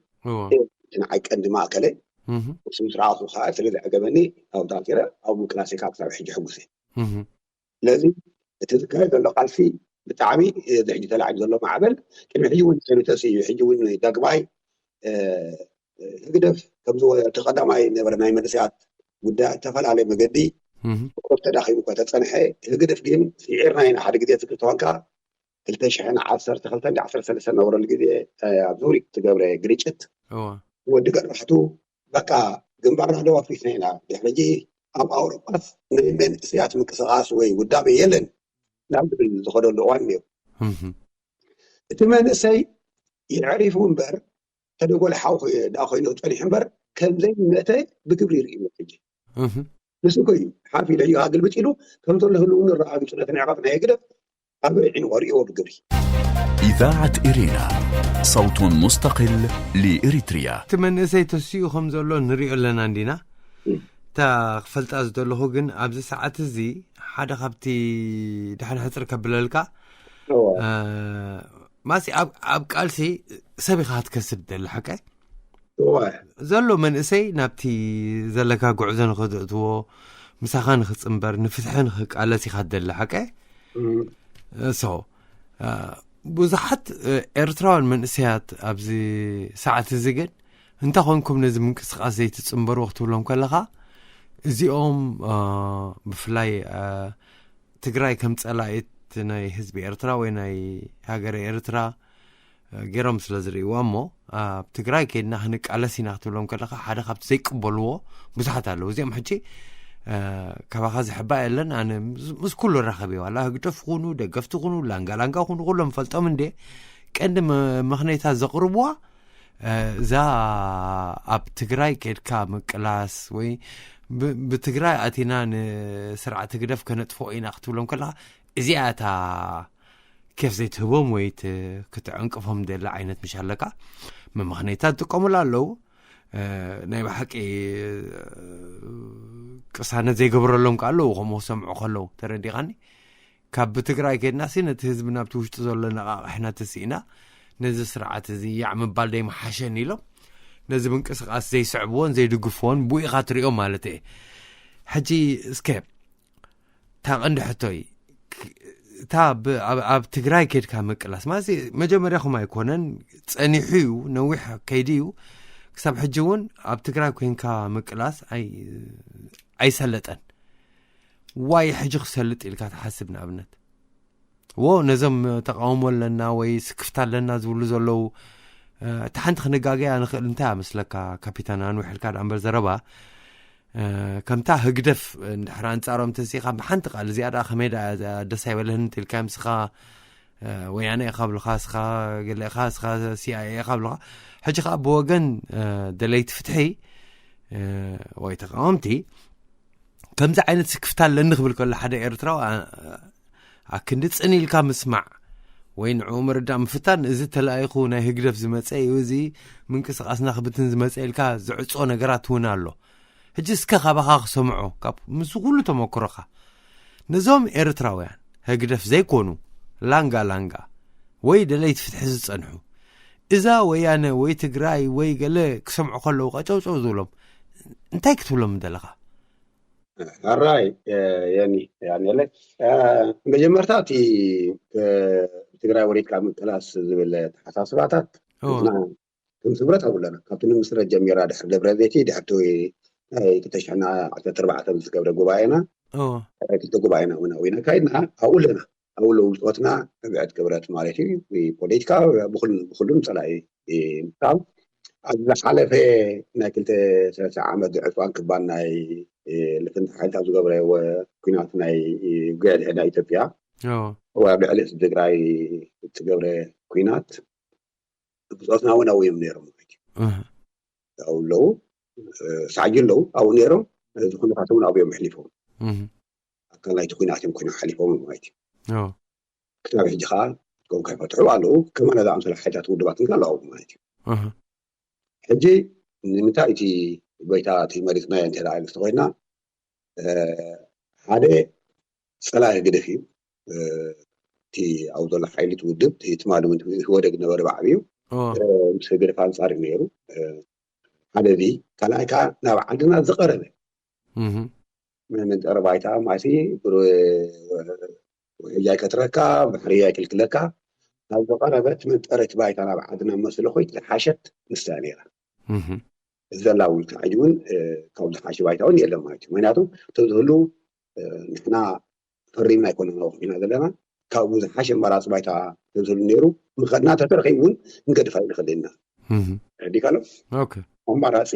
እቲ ንዓይ ቀንዲ ማእከለይ፣ እሱ ምስ ረኣኹ ከዓ ስለ ዘዕገበኒ፣ ኣብኡ ኣቲረ ኣብኡ ምቅላሰይ ከዓ ክሳብ ሕጂ ሕጉስ እየ። ስለዚ እቲ ዝካየድ ዘሎ ቃልሲ ብጣዕሚ፣ እዚ ሕጂ ተላዒሉ ዘሎ ማዕበል ቅድሚ ሕጂ እውን ሰሚተሲ እዩ። ሕጂ እውን ዳግማይ ህግደፍ ከምዚ እቲ ቀዳማይ ነበረ ናይ መንእሰያት ጉዳይ ዝተፈላለየ መገዲ ኮፍ ተዳኺሙ እኳ ተፀንሐ፣ ህግደፍ ግን ስዒርና ኢና ሓደ ግዜ ትክል ተኾንካ ክልተ ሽሕን ዓሰርተ ክልተን ዓሰርተ ሰለስተን ነበረሉ ግዜ ኣብ ዙሪክ ትገብረ ግርጭት ወዲ ገራሕቱ በቃ ግንባርና ደው ኣፍሪስና ኢና። ድሕሪ ሕጂ ኣብ ኣውሮጳስ ናይ መንእሰያት ምንቅስቃስ ወይ ውዳቤ የለን ናብ ዝብል ዝኸደሉ እዋን ነይሩ። እቲ መንእሰይ የዕሪፉ እምበር ተደጎል ሓው ዳ ኮይኑ ጸኒሑ እምበር ከም ዘይመተ ብግብሪ ይርኢ ሕጂ። ንሱ እኮ እዩ ሓፍ ኢሉ ሕጂ ግልብጥ ኢሉ ከም ዘሎ ህልውኑ ኣረጋጊጹ ነቲ ንዕቐት ናይ ህግደፍ ኣብ ዒንቆ ርእይዎ ብግብሪ። إذاعة إرينا، صوت مستقل لإريتريا. እቲ መንእሰይ ተሲኡ ከም ዘሎ ንሪኦ ኣለና እንዲና። እታ ክፈልጣ ዝደለኹ ግን ኣብዚ ሰዓት እዚ ሓደ ካብቲ ድሓን ሕፅር ከብለልካ ማሲ ኣብ ቃልሲ ሰብ ኢኻ ክትከስብ ደሊ ሓቀ ዘሎ መንእሰይ ናብቲ ዘለካ ጉዕዞ ንኸዘእትዎ ምሳኻ ንኽፅምበር ንፍትሒ ንኽቃለስ ኢኻ ደሊ ሓቀ so ብዙሓት ኤርትራውያን መንእሰያት ኣብዚ ሰዓት እዚ ግን እንታይ ኮንኩም ነዚ ምንቅስቃስ ዘይትፅምበርዎ ክትብሎም ከለኻ እዚኦም ብፍላይ ትግራይ ከም ፀላኢት ናይ ህዝቢ ኤርትራ ወይ ናይ ሃገረ ኤርትራ ገይሮም ስለ ዝርእይዋ እሞ ኣብ ትግራይ ከይድና ክንቃለስ ኢና ክትብሎም ከለካ ሓደ ካብቲ ዘይቅበልዎ ብዙሓት ኣለዉ። እዚኦም ሕጂ ካባኻ ዝሕባእ የለን። ኣነ ምስ ኩሉ ራኸብ እዩ ዋላ ህግደፍ ኩኑ ደገፍቲ ኩኑ ላንጋ ላንጋ ኩኑ ኩሎም ፈልጦም እንዴ ቀንዲ ምኽነይታ ዘቕርብዋ እዛ ኣብ ትግራይ ከድካ ምቅላስ ወይ ብትግራይ ኣቲና ንስርዓት ህግደፍ ከነጥፍኦ ኢና ክትብሎም ከለካ እዚኣ እታ ኬፍ ዘይትህቦም ወይ ክትዕንቅፎም ደላ ዓይነት ምሽ ኣለካ መመኽነይታ ዝጥቀሙላ ኣለዉ ናይ ብሓቂ ቅሳነት ዘይገብረሎም ከ ኣለዉ ከምኡ ክሰምዑ ከለዉ ተረዲኻኒ ካብ ብትግራይ ከድና ሲ ነቲ ህዝቢ ናብቲ ውሽጢ ዘሎ ነቃቕሕና ተስኢና ነዚ ስርዓት እዚ ያዕ ምባል ደይመሓሸኒ ኢሎም ነዚ ምንቅስቃስ ዘይስዕብዎን ዘይድግፍዎን ብኡ ኢኻ ትሪኦ ማለት እየ ሕጂ እስከ እታ ቀንዲ ሕቶይ እታ ኣብ ትግራይ ከድካ ምቅላስ ማለት መጀመርያኹም ኣይኮነን ፀኒሑ እዩ ነዊሕ ከይዲ እዩ ክሳብ ሕጂ እውን ኣብ ትግራይ ኮንካ ምቅላስ ኣይሰለጠን ዋይ ሕጂ ክሰልጥ ኢልካ ትሓስብ ንኣብነት ዎ ነዞም ተቃውሞ ኣለና ወይ ስክፍታ ኣለና ዝብሉ ዘለዉ እቲ ሓንቲ ክንጋገያ ንኽእል እንታይ ኣመስለካ ካፒታን ኣንዊሕ ኢልካ ዳኣ እምበር ዘረባ ከምታ ህግደፍ እንድሕር ኣንጻሮም ተሲኻ ብሓንቲ ቃል እዚኣ ዳኣ ከመይ ዳኣ ደስ ኣይበለህን እንተልካ ምስኻ ወያነ ኢኻ ብልኻ ስኻ ገለ ኢኻ ስኻ ሲኣይኤ ኢኻ ብልኻ ሕጂ ከዓ ብወገን ደለይቲ ፍትሒ ወይ ተቃወምቲ ከምዚ ዓይነት ስክፍታ ኣለኒ ክብል ከሎ ሓደ ኤርትራዊ ኣክንዲ ጽን ኢልካ ምስማዕ ወይ ንዕኡ ምርዳእ ምፍታን እዚ ተላኢኹ ናይ ህግደፍ ዝመጸ እዩ እዚ ምንቅስቃስና ክብትን ዝመጸ ኢልካ ዝዕጾ ነገራት እውን ኣሎ ሕጂ እስከ ካባኻ ክሰምዖ ካብ ምስ ኩሉ ተመክሮኻ ነዞም ኤርትራውያን ህግደፍ ዘይኮኑ ላንጋ ላንጋ ወይ ደለይቲ ፍትሒ ዝጸንሑ እዛ ወያነ ወይ ትግራይ ወይ ገለ ክሰምዑ ከለዉ ቀጨውጨው ዝብሎም እንታይ ክትብሎም ደለኻ ሕራይ የኒ ያኔለ መጀመርታ እቲ ትግራይ ወሪድካ ምቅላስ ዝብል ተሓሳስባታት ከም ስምረት ኣብኡ ኣለና። ካብቲ ንምስረት ጀሚራ ድሕሪ ደብረ ዘይቲ ድሕርቲ ክልተ ሽሕና ዓሰርተ ኣርባዕተ ዝተገብረ ጉባኤና ክልተ ጉባኤና እውን ኣዊና ካይድና ኣብኡ ኣለና። ኣብኡ ኣለዉ ብፆትና ብዕት ክብረት ማለት እዩ። ፖለቲካ ብኩሉም ፀላኢ ምቃም ኣብ ዝሓለፈ ናይ ክልተ ሰለስተ ዓመት ዕፅዋን ክባን ናይ ልፍንቲ ሓይልታት ዝገብረዎ ኩናት ናይ ግዕድሕዳ ኢትዮጵያ ኣብ ልዕሊ ትግራይ ትገብረ ኩናት ብፆትና እውን ኣብኡ እዮም ነይሮም ማለት እዩ። ኣብኡ ኣለዉ ሳዕጂ ኣለዉ ኣብኡ ነይሮም። እዚ ኩነታት እውን ኣብኡ እዮም ኣሕሊፎም ኣካል ናይቲ ኩናት እዮም ኮይኖም ሓሊፎም ማለት እዩ። ክሳብ ሕጂ ከዓ ከም ከይፈትሑ ኣለዉ። ከማና ዝኣምሰለ ሓይታት ውድባት እንካ ኣለዉ ማለት እዩ። ሕጂ ንምንታይ እቲ ጎይታ እቲ መሪፅናዮ እንተ ኢልስ ኮይና ሓደ ፀላኢ ህግደፍ እዩ። እቲ ኣብ ዘሎ ሓይሊ እቲ ውድብ ትማሊ እውን ህወደግ ነበረ ብዓብዩ ምስ ህግደፍ ኣንፃር እዩ ነይሩ። ሓደ እዚ ካልኣይ ከዓ ናብ ዓድና ዝቀረበ መንጠረ ባይታ ማሲ ውሕጅ ኣይከትረካ ባሕሪ ኣይክልክለካ ናብ ዝቀረበት መንጠረት ባይታ ናብ ዓድና መስለ ኮይት ዝሓሸት ንሳ ነይራ። ዘላ እውን ከዓ እውን ካብ ዝሓሸ ባይታ እውን የለን ማለት እዩ። ምክንያቱ እቶም ዝህሉ ንሕና ፈሪምና ኣይኮነና ወኪልና ዘለና ካብኡ ዝሓሸ ኣማራፂ ባይታ ተዝህሉ ነይሩ ምኸድና ተተረኺቡ እውን ንገድፋ ይንኽእል ኢና ዲካሎ ኣማራፂ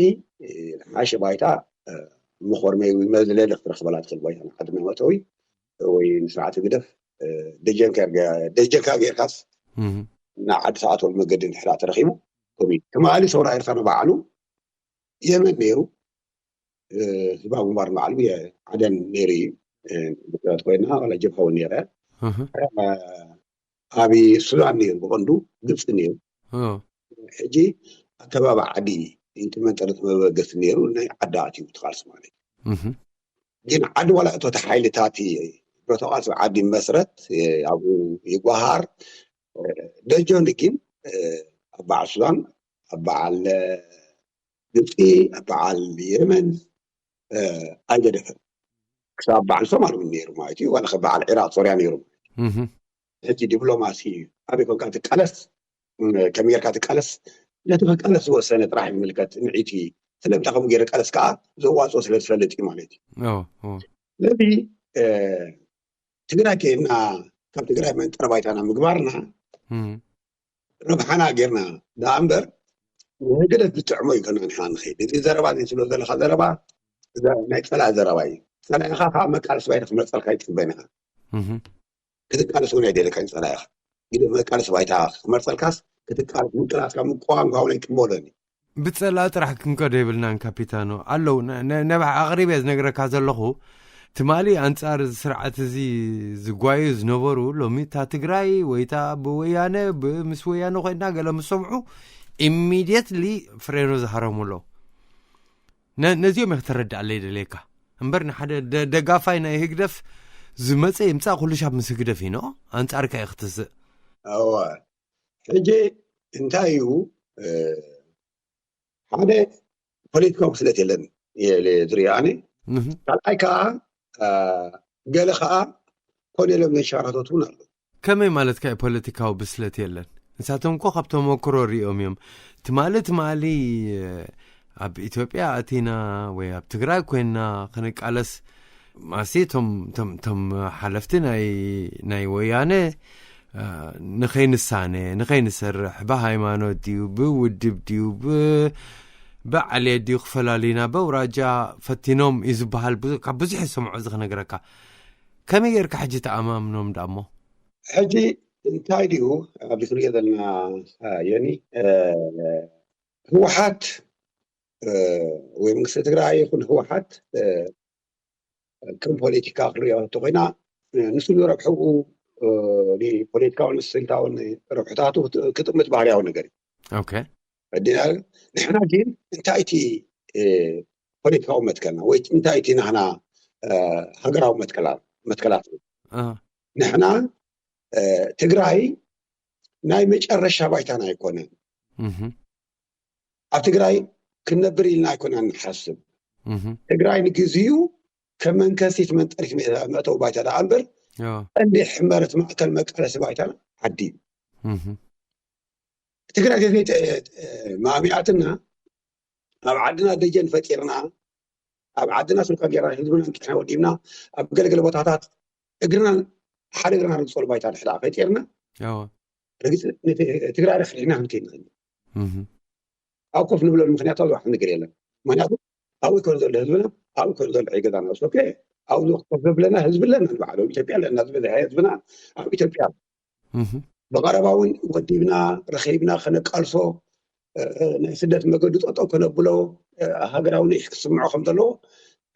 ዝሓሸ ባይታ ምኾርመይ ወይ መዝለለ ክትረኽበላ ትኽእል ባይታ ንዓድና መእተዊ ወይ ንስርዓት ግደፍ ደጀንካ ደጀንካ ጌርካስ ንዓዲ ሰዓት ወል መገዲ እንድሕራ ተረኺቡ ከምኡ ትማሊ ሰውራ ኤርትራ ንባዕሉ የመን ነይሩ ህዝባዊ ግንባር ንባዕሉ ዓደን ነይሩ እዩ ብረት ኮይና ዋላ ጀብሃ እውን ነይረ ኣብ ሱዳን ነይሩ ብቐንዱ ግብፂ ነይሩ ሕጂ ኣከባቢ ዓዲ እቲ መንጠለት መበገሲ ነይሩ ናይ ዓዲ ኣትዩ ትቃልስ ማለት እዩ ግን ዓዲ ዋላ እቶት ሓይልታት ብረተቃልሲ ዓዲ መስረት ኣብኡ ይጓሃር ደጀን ግን ኣብ በዓል ሱዳን ኣብ በዓል ግብፂ ኣብ በዓል የመን ኣይገደፈን ክሳብ በዓል ሶማል እውን ነይሩ ማለት እዩ ዋላ በዓል ዒራቅ ሶርያ ነይሩ ሕጂ ዲፕሎማሲ ኣበይ ኮንካ ትቃለስ ከም ጌርካ ትቃለስ ነቲ ክቃለስ ዝወሰነ ጥራሕ ይምልከት ምዒቲ ስለምንታይ ከምኡ ገይረ ቃለስ ከዓ ዘዋፅኦ ስለ ዝፈልጥ እዩ ማለት እዩ ስለዚ ትግራይ ከና ካብ ትግራይ መንጠረ ባይታና ምግባርና ረብሓና ጌርና ደኣ እምበር ንህግደፍ ዝጥዕሞ እዩ ከና ንሕና ንኸይድ እዚ ዘረባ እዚ ትብሎ ዘለካ ዘረባ ናይ ፀላእ ዘረባ እዩ ፀላኢኻ ካብ መቃለስ ባይታ ክመፀልካ ይፅበን ኢኻ ክትቃለስ እውን ኣይደለካ ይፀላኢኻ ግደ መቃለስ ባይታ ክመፀልካስ ክትቃለስ ምቅላስካ ምቋም ካውን ኣይቅበሎን እዩ ብፀላ ጥራሕ ክንከዶ የብልናን ካፒታኖ ኣለዉ ነባሕ ኣቕሪብ እየ ዝነግረካ ዘለኹ ትማሊ ኣንፃር እዚ ስርዓት እዚ ዝጓዩ ዝነበሩ ሎሚ እታ ትግራይ ወይታ ብወያነ ምስ ወያነ ኮይና ገለ ምስ ሰምዑ ኢሚድየትሊ ፍሬኖ ዝሃረሙ ኣለዉ ነዚኦም እየ ክተረድኣለይ ደልየካ እምበር ንሓደ ደጋፋይ ናይ ህግደፍ ዝመፀ ይምፃእ ኩሉ ሻብ ምስ ህግደፍ ኢኖ ኣንፃርካ እዩ ክትስእ ሕጂ እንታይ እዩ ሓደ ፖለቲካዊ ብስለት የለን ዝሪኦ ኣነ ካልኣይ ከዓ ገለ ከዓ ኮነ ኢሎም ዘንሸራተቱ እውን ኣለዉ ከመይ ማለትካ እዩ ፖለቲካዊ ብስለት የለን ንሳቶም እኮ ካብ ተመክሮ ሪኦም እዮም ትማሊ ትማሊ ኣብ ኢትዮጵያ ኣቲና ወይ ኣብ ትግራይ ኮይና ክንቃለስ ማሲ ቶም ሓለፍቲ ናይ ወያነ ንኸይንሳነ ንኸይንሰርሕ ብሃይማኖት ድዩ ብውድብ ድዩ ብዓልየት ድዩ ክፈላልዩና በውራጃ ፈቲኖም እዩ ዝበሃል ካብ ብዙሕ ዝሰምዖ እዚ ክነግረካ ከመይ ጌርካ ሕጂ ተኣማምኖም ዳሞ ሕጂ እንታይ ድዩ ኣብዚ ክንሪኦ ዘለና ዮኒ ህወሓት ወይ መንግስቲ ትግራይ ይኹን ህወሓት ከም ፖለቲካ ክንሪኦ እንተኮይና ንሱ ንረብሕኡ ፖለቲካውን ስልታውን ረብሕታቱ ክጥምት ባህርያዊ ነገር እዩ ንሕና ግን እንታይ እቲ ፖለቲካዊ መትከልና ወይ እንታይ እቲ ናህና ሃገራዊ መትከላት ንሕና ትግራይ ናይ መጨረሻ ባይታና ኣይኮነን ኣብ ትግራይ ክንነብር ኢልና ኣይኮና ንሓስብ ትግራይ ንግዜኡ ከም መንከሲት መንጠሪት መእተዊ ባይታ ደኣ እምበር፣ ቀንዲ ሕመረት ማእከል መቃለሲ ባይታና ዓዲ እዩ። ትግራይ ማእሚኣትና፣ ኣብ ዓድና ደጀን ፈጢርና፣ ኣብ ዓድና ስልካ ጌርና፣ ህዝብና ንቅሕና ወዲብና፣ ኣብ ገለገለ ቦታታት እግርና፣ ሓደ እግርና ንርግፀሉ ባይታ ድሕዳ ፈጢርና፣ ትግራይ ረሕሪሕና ክንከይድ ንኽእል። ኣብ ኮፍ ንብለሉ ምክንያት ኣብ ዝባሕቲ ነገር የለን። ምክንያቱ ኣብኡ ይኮነ ዘሎ ህዝብና፣ ኣብኡ ይኮነ ዘሎ ገዛና። ኦኬ፣ ኣብኡ ኮፍ ዘብለና ህዝቢ ኣለና፣ ንባዕሉ ኢትዮጵያ ኣለና፣ ዝበዝሐ ህዝብና ኣብ ኢትዮጵያ። ብቐረባ እውን ወዲብና ረኺብና ከነቃልሶ፣ ናይ ስደት መገዱ ጠጠው ከነብሎ፣ ሃገራዊ ንእሽ ክስምዖ ከም ዘለዎ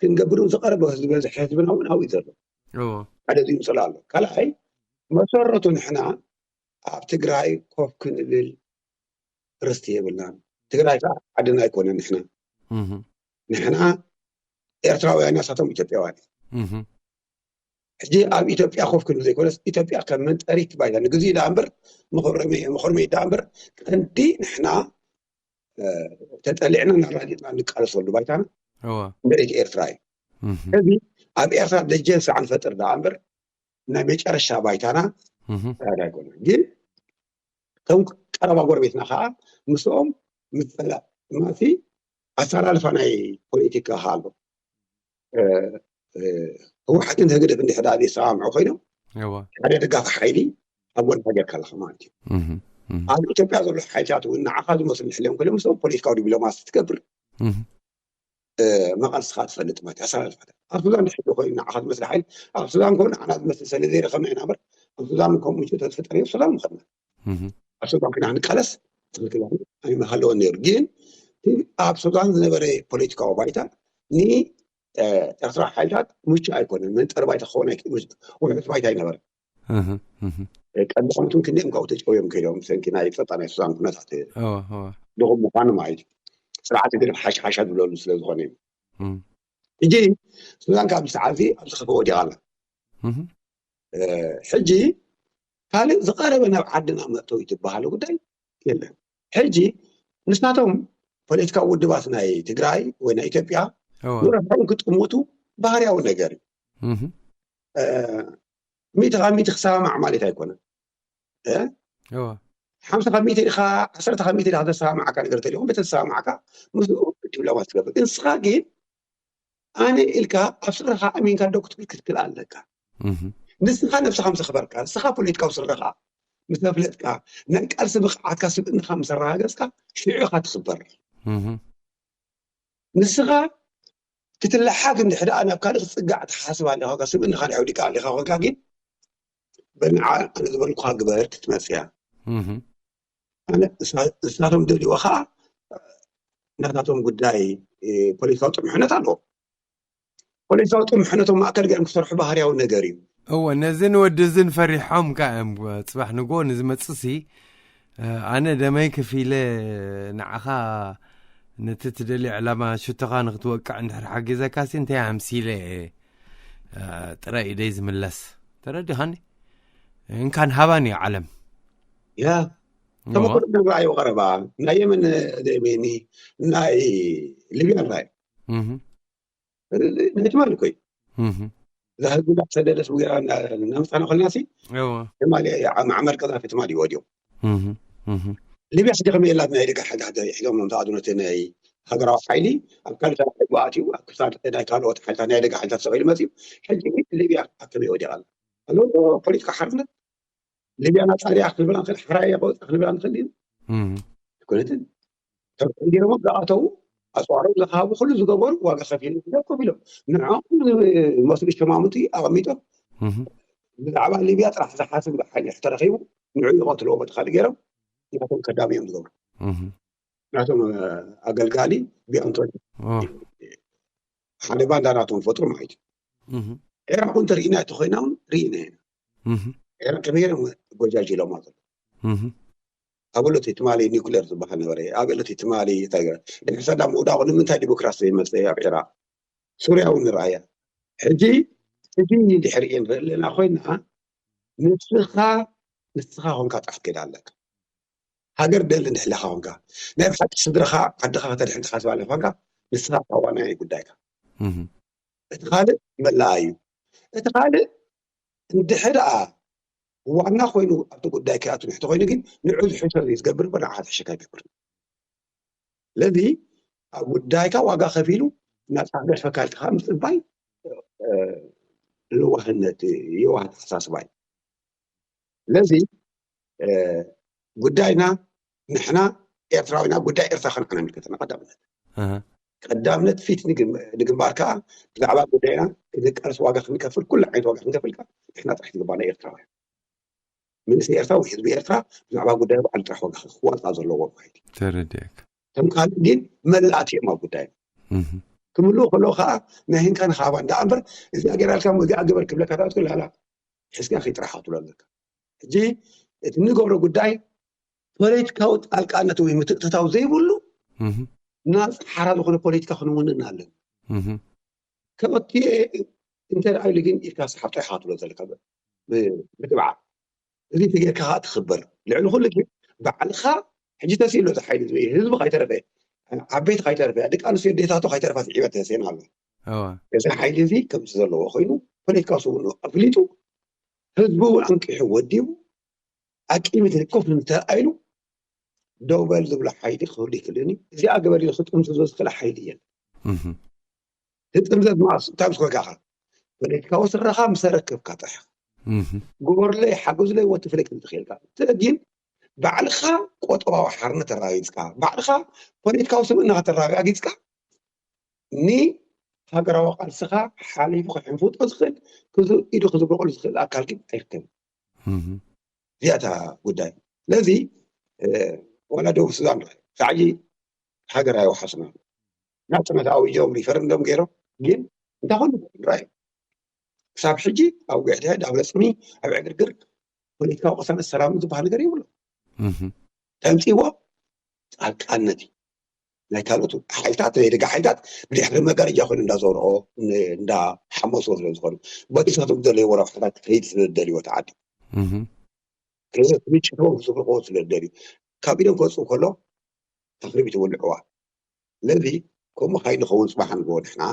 ክንገብር እውን ዝቐረበ ዝበዝሐ ህዝብና እውን ኣብኡ ዘሎ። ሓደ እዚ ይምፅሎ ኣሎ። ካልኣይ፣ መሰረቱ ንሕና ኣብ ትግራይ ኮፍ ክንብል ርስቲ የብልናን። ትግራይ ከዓ ዓድና ኣይኮነን። ንሕና ንሕና ኤርትራውያን፣ ንሳቶም ኢትዮጵያውያን። ሕጂ ኣብ ኢትዮጵያ ኮፍ ክንብል ዘይኮነስ፣ ኢትዮጵያ ከም መንጠሪት ባይታ ንግዜ ደኣ እምበር፣ መኾረሚ መኾርሚ ደኣ እምበር፣ ቀንዲ ንሕና ተጠሊዕና እናራዲጥና እንቃለሰሉ ባይታና መሬት ኤርትራ እዩ። ስለዚ ኣብ ኤርትራ ደጀን ስዓ ንፈጥር ደኣ እምበር፣ ናይ መጨረሻ ባይታና ኣይኮነን። ግን ከም ቀረባ ጎረቤትና ከዓ ምስኦም ምፈላ ማሲ ኣሰላልፋ ናይ ፖለቲካ ከዓ ኣሎ። ህወሓትን ህግደፍ እንድሕር ደኣ ዘይሰማምዑ ኮይኖም፣ ሓደ ደጋፊ ሓይሊ ኣብ ጎንካ ጌርካ ኣለኻ ማለት እዩ። ኣብ ኢትዮጵያ ዘሎ ሓይልታት እውን ንዓኻ ዝመስሉ እንድሕር እዮም ኮይኖም፣ ምስኦም ፖለቲካዊ ዲፕሎማሲ ትገብር፣ መቓልስኻ ትፈልጥ ማለት እዩ። ኣሰላልፋታት ኣብ ሱዳን ድሕሪ ኮይኑ ንዓኻ ዝመስል ሓይሊ ኣብ ሱዳን ኮይኑ ንዓና ዝመስል ሰለ ዘይረኸብና ኢና እምበር፣ ኣብ ሱዳን ከምኡ ተፈጠረ ኣብ ሱዳን ምኸድና። ኣብ ሱዳን ኮይና ክንቃለስ ትኽክል ኣይምሃለወን ነይሩ። ግን እቲ ኣብ ሱዳን ዝነበረ ፖለቲካዊ ባይታ ንኤርትራ ሓይልታት ምቹእ ኣይኮነን። መንጠሪ ባይታ ክኸውን ኣይክእል፣ ውሕስ ባይታ ኣይነበረን። ቀዳሞት ክንደዮም ካብኡ ተጨውዮም ከይዶም፣ ብሰንኪ ናይ ጸጥታ ናይ ሱዳን ኩነታት ድኹም ምዃኑ ማለት እዩ። ስርዓት ህግደፍ ሓሻሓሻ ዝብለሉ ስለ ዝኾነ እዩ። ሕጂ ሱዳን ካብ ሰዓት ኣብዚ ከፈ ወዲቓ ኣላ። ሕጂ ካልእ ዝቐረበ ናብ ዓድና መእተዊ ዝበሃሉ ጉዳይ የለን። ሕጂ ንሳቶም ፖለቲካዊ ውድባት ናይ ትግራይ ወይ ናይ ኢትዮጵያ ንረብሖም ክጥምቱ ባህርያዊ ነገር እዩ። ሚእቲ ካብ ሚእቲ ክሰማማዕ ማለት ኣይኮነን። ሓምሳ ካብ ሚእቲ ኢኻ፣ ዓሰርተ ካብ ሚእቲ ኢኻ ተሰማማዕካ ነገር ተልዮም፣ በተሰማማዕካ ምስኡ ዲፕሎማሲ ትገብር። ንስኻ ግን ኣነ ኢልካ ኣብ ስረኻ ኣሚንካ ደው ክትብል ክትክእል ኣለካ። ንስኻ ነብስኻ ምስ ኣኽበርካ፣ ንስኻ ፖለቲካዊ ስረኻ ምስ ኣፍለጥካ፣ ናይ ቃልሲ ብቕዓትካ ስብእንኻ ምስ ኣረጋገጽካ፣ ሽዑ ኢኻ ትኽበር። ንስኻ ክትለሓግ እንድሕር ደኣ ናብ ካልእ ክትጽጋዕ ትሓስብ ኣለኻ፣ ስብእንኻ ድሕር ወዲቃ ኣለኻ ኮንካ ግን በንዓ ኣነ ዝበልኩኻ ግበር ክትመጽእ እያ። ኣነ ንሳ- ንሳቶም ደልይዎ ከዓ ናታቶም ጉዳይ እ፣ ፖለቲካዊ ጥምሕነት ኣለዎ። ፖለቲካዊ ጥምሕነቶም ማእከል ገይሮም ክሰርሑ ባህርያዊ ነገር እዩ። እወ፣ ነዝን ወድዝን ፈሪሖም ከ እዮም ጽባሕ ንግሆ ንዝመጽእ ሲ፣ እ፣ ኣነ ደመይ ከፊለ ንዓኻ ነቲ ትደልዮ ዕላማ ሽቶኻ ንክትወቅዕ እንድሕር ሓጊዘካ ሲ እንታይ ኣምሲለ እየ፣ እ፣ ጥረ ኢደይ ዝምለስ። ተረዲኻኒ? እንካን ሃባን እዩ ዓለም። ያ እወ። ተመክሮ ግን ረኣዮ ቀረባ ናይ የመን ደሜኒ ናይ ሊብያ ራይ እህ። ናይ ትማሊ እኮ እዩ። እህ። እዛ ህዝቢ እንዳተሰደደ ስጉራ እናምፃና ከለና ሲ እወ። ትማሊ ማዕመር ቀዛፊ ትማሊ ወዲኦም እህ። እህ። ሊብያ ስደኸመ የላት ናይ ደጋ ሓይልታት ሒዞም እዮም ዝኣትዉ ነቲ ናይ ሃገራዊ ሓይሊ ኣብ ካልእ ተራ ሕጉ ኣትዩ ኣብ ክሳድ ናይ ካልኦት ሓይልታት ናይ ደጋ ሓይልታት ሰቂሉ መፅዩ ሕጂ ሊብያ ኣከመይ ወዲቓ ኣላ ኣሎ ፖለቲካ ሓርነት ሊብያ ናፃ ድያ ክንብላ ንኽእል ሓራያ ከወፅእ ክንብላ ንኽእል እዩ እም። ኣይኮነትን ተገይሮም ዝኣተዉ ኣፅዋሮም ዝሃቡ ኩሉ ዝገበሩ ዋጋ ከፊሎም ገንዘብ ከፊሎም ንዕኦም መስሉ ሸማሙቲ ኣቐሚጦም እም። ብዛዕባ ሊብያ ጥራሕ ዝሓስብ ሓይሊ ተረኺቡ ንዑ ይቐትልዎ በቲ ካልእ ገይሮም ናቶም ከዳሚ እዮም ዝገብሩ እም። ናቶም ኣገልጋሊ ቢኣንቶኒ ሓደ ባንዳ ናቶም ፈጥሩ ማለት እዩ እም። ኤራቅ እንተርኢና እቲ ኮይና እውን ርኢና ኢና እም። ኤራቅ ከመይ ገይሮም ጎጃጅ ኢሎማ ዘሎ እም። ኣበሎት ትማሊ ኒኩሌር ዝበሃል ነበረ ኣበሎት ትማሊ እንታይ ገይረ ድሕሪ ሰዳም ምውዳቑ ንምንታይ ዲሞክራሲ ዘይመፀ ኣብ ኤራቅ ሱርያ እውን ንረኣያ ሕጂ ሕጂ ድሕሪ ንርኢ ኣለና ኮይና ንስኻ ንስኻ ኮንካ ጥራሕ ትከይድ ኣለካ ሃገር ደሊ እንድሕለኻ ኮንካ ናይ ብሓቂ ስድረኻ ዓድኻ ከተድሕን ትሓስብ ኣለካ ኮንካ ንስኻ ተዋናይ ጉዳይካ እህ። እቲ ካልእ መላኣ እዩ። እቲ ካልእ እንድሕር ደኣ ዋና ኮይኑ ኣብቲ ጉዳይ ከይኣቱ ንሕቶ ኮይኑ ግን ንዑ ዝሕሾ እዩ ዝገብር እምበር ንዓኻ ትሕሸካ ኣይገብርን። ስለዚ ኣብ ጉዳይካ ዋጋ ከፊሉ ናፃ ክገድፈካ ኢልካ ከዓ ምፅባይ ለዋህነት፣ የዋህ ኣተሓሳስባ እዩ። ስለዚ ጉዳይና ንሕና ኤርትራዊና ጉዳይ ኤርትራ ከንዓና ምልከተና ቀዳምነት ቀዳምነት ፊት ንግንባር ከዓ ብዛዕባ ጉዳይና ክንቃለስ ዋጋ ክንከፍል ኩሉ ዓይነት ዋጋ ክንከፍል ከዓ ንሕና ጥራሕ ዝግባና ኤርትራውያን መንእሰይ ኤርትራ ወይ ህዝቢ ኤርትራ ብዛዕባ ጉዳይ ባዕሉ ጥራሕ ዋጋ ክዋፃ ዘለዎ ማይት ተረዲእካ ከም ካልእ ግን መላእቲ እዮም ኣብ ጉዳይ ክምልኡ ከለዉ ከዓ ናይ ህንካ ንካባ እንዳ እምበር እዚኣ ገይራልካ እዚኣ ግበር ክብለካ ዳት ክላላ ሕዝካ ከይጥራሕ ክትብሎ ኣለካ ሕጂ እቲ እንገብሮ ጉዳይ ፖለቲካዊ ጣልቃነት ወይ ምትእትታው ዘይብሉ ናፃ ሓራ ዝኾነ ፖለቲካ ክንውንን ኣለና ከመቲ እንተ ኢሉ ግን ኢልካ ሰሓብ ጥራሕ ክትብሎ ዘለካ ብትብዓ እዚ ተጌርካ ከዓ ትኽበር ልዕሊ ኩሉ ግን ባዕልኻ ሕጂ ተሲሎ ሓይሊ ዝበይ ህዝቢ ካይተረፈ ዓበይቲ ካይተረፈ ደቂ ኣንስትዮ ዴታቶ ካይተረፋ ስዒበት ተሴን ኣሎ እዚ ሓይሊ እዚ ከምዚ ዘለዎ ኮይኑ ፖለቲካዊ ስውንኡ ኣፍሊጡ ህዝቢ እውን ኣንቂሑ ወዲቡ ኣቂሚት ኮፍ እንተኣይሉ ደው በል ዝብሎ ሓይሊ ክህሉ ይክእልን እዩ እዚኣ ገበሪ ክጥምዝዞ ዝክእል ሓይሊ እየን ትጥምዘዝ ማእሱ እንታይ ምስ ኮንካ ኢኻ ፖለቲካዊ ስረኻ ምስ ኣረከብካ ጥራሕ ግበሩለይ ሓግዙለይ ወቲ ፍለይ ክትብል ትኽእልካ ግን ባዕልኻ ቆጠባዊ ሓርነት ኣረጋጊፅካ ባዕልኻ ፖለቲካዊ ስብእናኻ ተረጋጊፅካ ንሃገራዊ ቃልስኻ ሓሊፉ ክሕንፍጦ ዝኽእል ኢዱ ክዝብርቀሉ ዝኽእል ኣካል ግን ኣይርከብን እዚኣታ ጉዳይ ስለዚ ዋላ ደቡብ ሱዳን ርእ ሳዕጂ ሃገር ኣይወሓስና ናፅነት ኣውጆም ሪፈረንደም ገይሮም ግን እንታይ ኮኑ ራይ ክሳብ ሕጂ ኣብ ጉዕትያ ዳብለፅሚ ኣብ ዕግርግር ፖለቲካዊ ቅሳነት ሰላም ዝበሃል ነገር ይብሉ ተምፅዎ ጣልቃነት እዩ ናይ ካልኦት ሓይልታት ናይ ደጋ ሓይልታት ብድሕሪ መጋረጃ ኮይኑ እንዳዘርኦ እንዳሓመስዎ ስለ ዝኾኑ በዲሳቶም ዘለይዎ ረብሓታት ክኸይድ ስለ ዝደልይዎ ተዓዲ ክልጭትዎም ክዝብርቅዎ ስለ ዝደልዩ ካብ ኢዶም ክወፅኡ ከሎ ተኽሪቢት ይውልዕዋ ስለዚ ከምኡ ካይ ንኸውን ፅባሕ ንግሆ ንሕና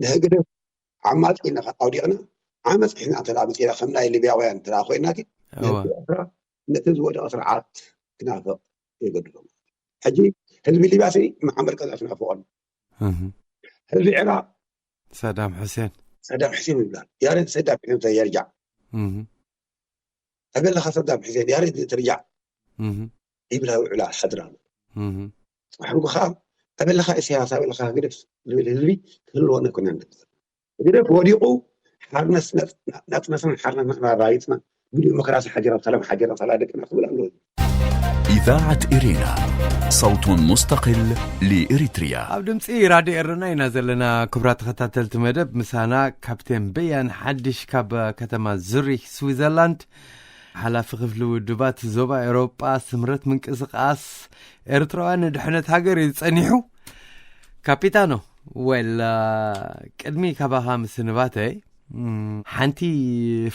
ንህግደፍ ዓማፂ ኢና ኣውዲቕና ዓመፅ ሒዝና እንተ መፂና ከም ናይ ሊብያውያን እንተ ኮይና ግን ነቲ ዝወደቐ ስርዓት ክናፍቕ የገድዶ ሕጂ ህዝቢ ሊብያ ሲ መሓመድ ቀዛፊ ናፍቖን ህዝቢ ዕራቕ ሰዳም ሕሴን ሰዳም ሕሴን ይብላል ያረድ ሰዳም ሕሴን ተየርጃዕ ኣበለኻ ሰዳም ሕሴን ያረድ ትርጃዕ ይብላ ውዕላ ሓድራ ኣሎ ሕጉ ከዓ ኣበለኻ ኢሳያስ ኣበለኻ ግደፍ ዝብል ህዝቢ ክህልወና ኩና ግደፍ ወዲቑ ሓርነት ናፅነትና ሓርነትና ኣራይፅና ብዲሞክራሲ ሓጀራ ሰላም ሓጀራ ሰላ ደቅና ክብል ኣለዎ إذاعة إرينا صوت مستقل لإريتريا ኣብ ድምፂ ራድዮ ኤረና ኢና ዘለና ክቡራት ተኸታተልቲ መደብ ምሳና ካፕቴን በያን ሓድሽ ካብ ከተማ ዙሪክ ስዊዘርላንድ ሓላፊ ክፍሊ ውድባት ዞባ ኤውሮጳ ስምረት ምንቅስቃስ ኤርትራውያን ንድሕነት ሃገር እዩ ዝጸኒሑ ካፒታኖ ወል ቅድሚ ካባኻ ምስንባተይ ሓንቲ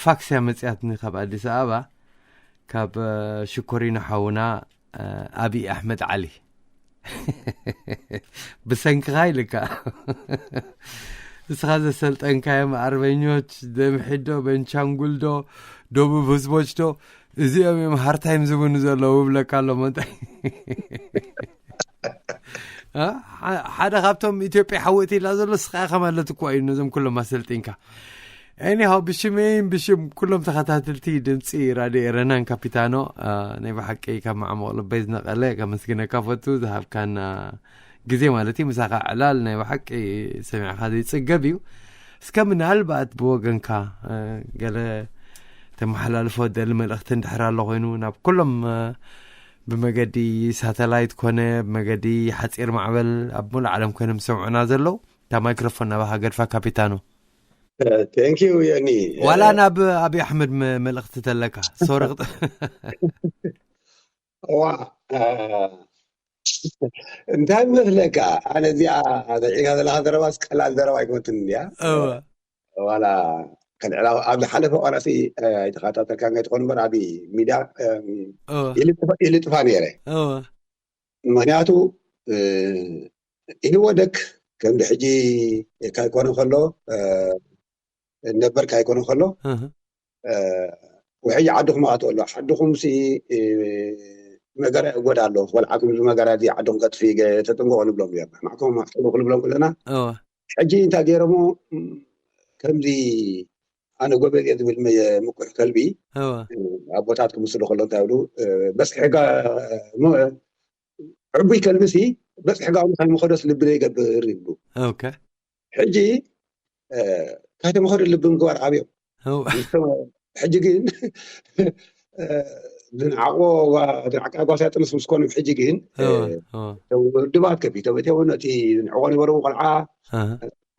ፋክስ እያ መፅያትኒ ካብ ኣዲስ ኣበባ ካብ ሽኮሪኖ ሓውና ኣብይ ኣሕመድ ዓሊ ብሰንክኻ ኢልካ እስኻ ዘሰልጠንካዮም ኣርበኞች ደምሒዶ በንቻንጉልዶ ደቡብ ህዝቦች ዶ እዚኦም እዮም ሃርታይም ዝብኑ ዘለዉ ብለካ ኣሎ መንታይ ሓደ ካብቶም ኢትዮጵያ ሓወእቲ ኢላ ዘሎ ስኻ ኢኻ ማለት እኳ እዩ ነዞም ኩሎም ኣሰልጢንካ ኤኒሃው ብሽመይን ብሽም ኩሎም ተኸታተልቲ ድምፂ ራድዮ ኤረናን ካፒታኖ ናይ ብሓቂ ካብ ማዕሙቕ ልበይ ዝነቐለ ከመስግነካ ፈቱ ዝሃብካና ግዜ ማለት እዩ ምሳኻ ዕላል ናይ ብሓቂ ሰሚዕካ ዘይፅገብ እዩ እስከ ምናልባት ብወገንካ ገለ ተመሓላልፎ ደሊ መልእኽቲ እንድሕር ኣሎ ኮይኑ ናብ ኩሎም ብመገዲ ሳተላይት ኮነ ብመገዲ ሓፂር ማዕበል ኣብ ሙሉእ ዓለም ኮይኖም ዝሰምዑና ዘለዉ እታ ማይክሮፎን ናባኻ ገድፋ ካፒታኖ ቴንኪዩ የኒ ዋላ ናብ ኣብይ ኣሕመድ መልእኽቲ ተለካ ሶሪ ዋ እንታይ መስለካ ኣነ እዚኣ ዘዒጋ ዘለካ ዘረባስ ቀላል ዘረባ ኣይኮነትን እያ ዋላ ከልዕላ ኣብ ዝሓለፈ ዋላሲ ኣይተኸታተልካ እንታይ ትኾን እምበር ኣብ ሚድያ ይልጥፋ ነይረ ምክንያቱ ኢህወደግ ከምዚ ሕጂ ካይኮነ ከሎ ነበር ካይኮነ ከሎ ውሕጂ ዓድኹም ኣትወሎ። ዓድኹም ሲ መገራ ይጎዳ ኣሎ። ቆልዓኩም እዚ መገራ እዚ ዓድኹም ከጥፍ ተጥንቀቑ ንብሎም እዮም። ማዕኩም ማዕኩም ንብሎም ከለና ሕጂ እንታይ ገይሮሞ ከምዚ ኣነ ጎበዝ እየ ዝብል ምቁሕ ከልቢ ኣቦታት ክምስሉ ከሎ እንታይ ይብሉ በስሒ ዕቡይ ከልቢ ሲ በስሒ ጋኡ እንታይ ምኸዶስ ልቢ ዘይገብር ይብሉ። ሕጂ ካይተመኸዱ ልቢ ምግባር ኣብዮም። ሕጂ ግን ዝንዓቆ ዝንዓቃ ጓሳ ጥንስ ምስ ኮኑ ሕጂ ግን ውድባት ከፊቶም እቲውን እቲ ዝንዕቆ ነበሩ ቆልዓ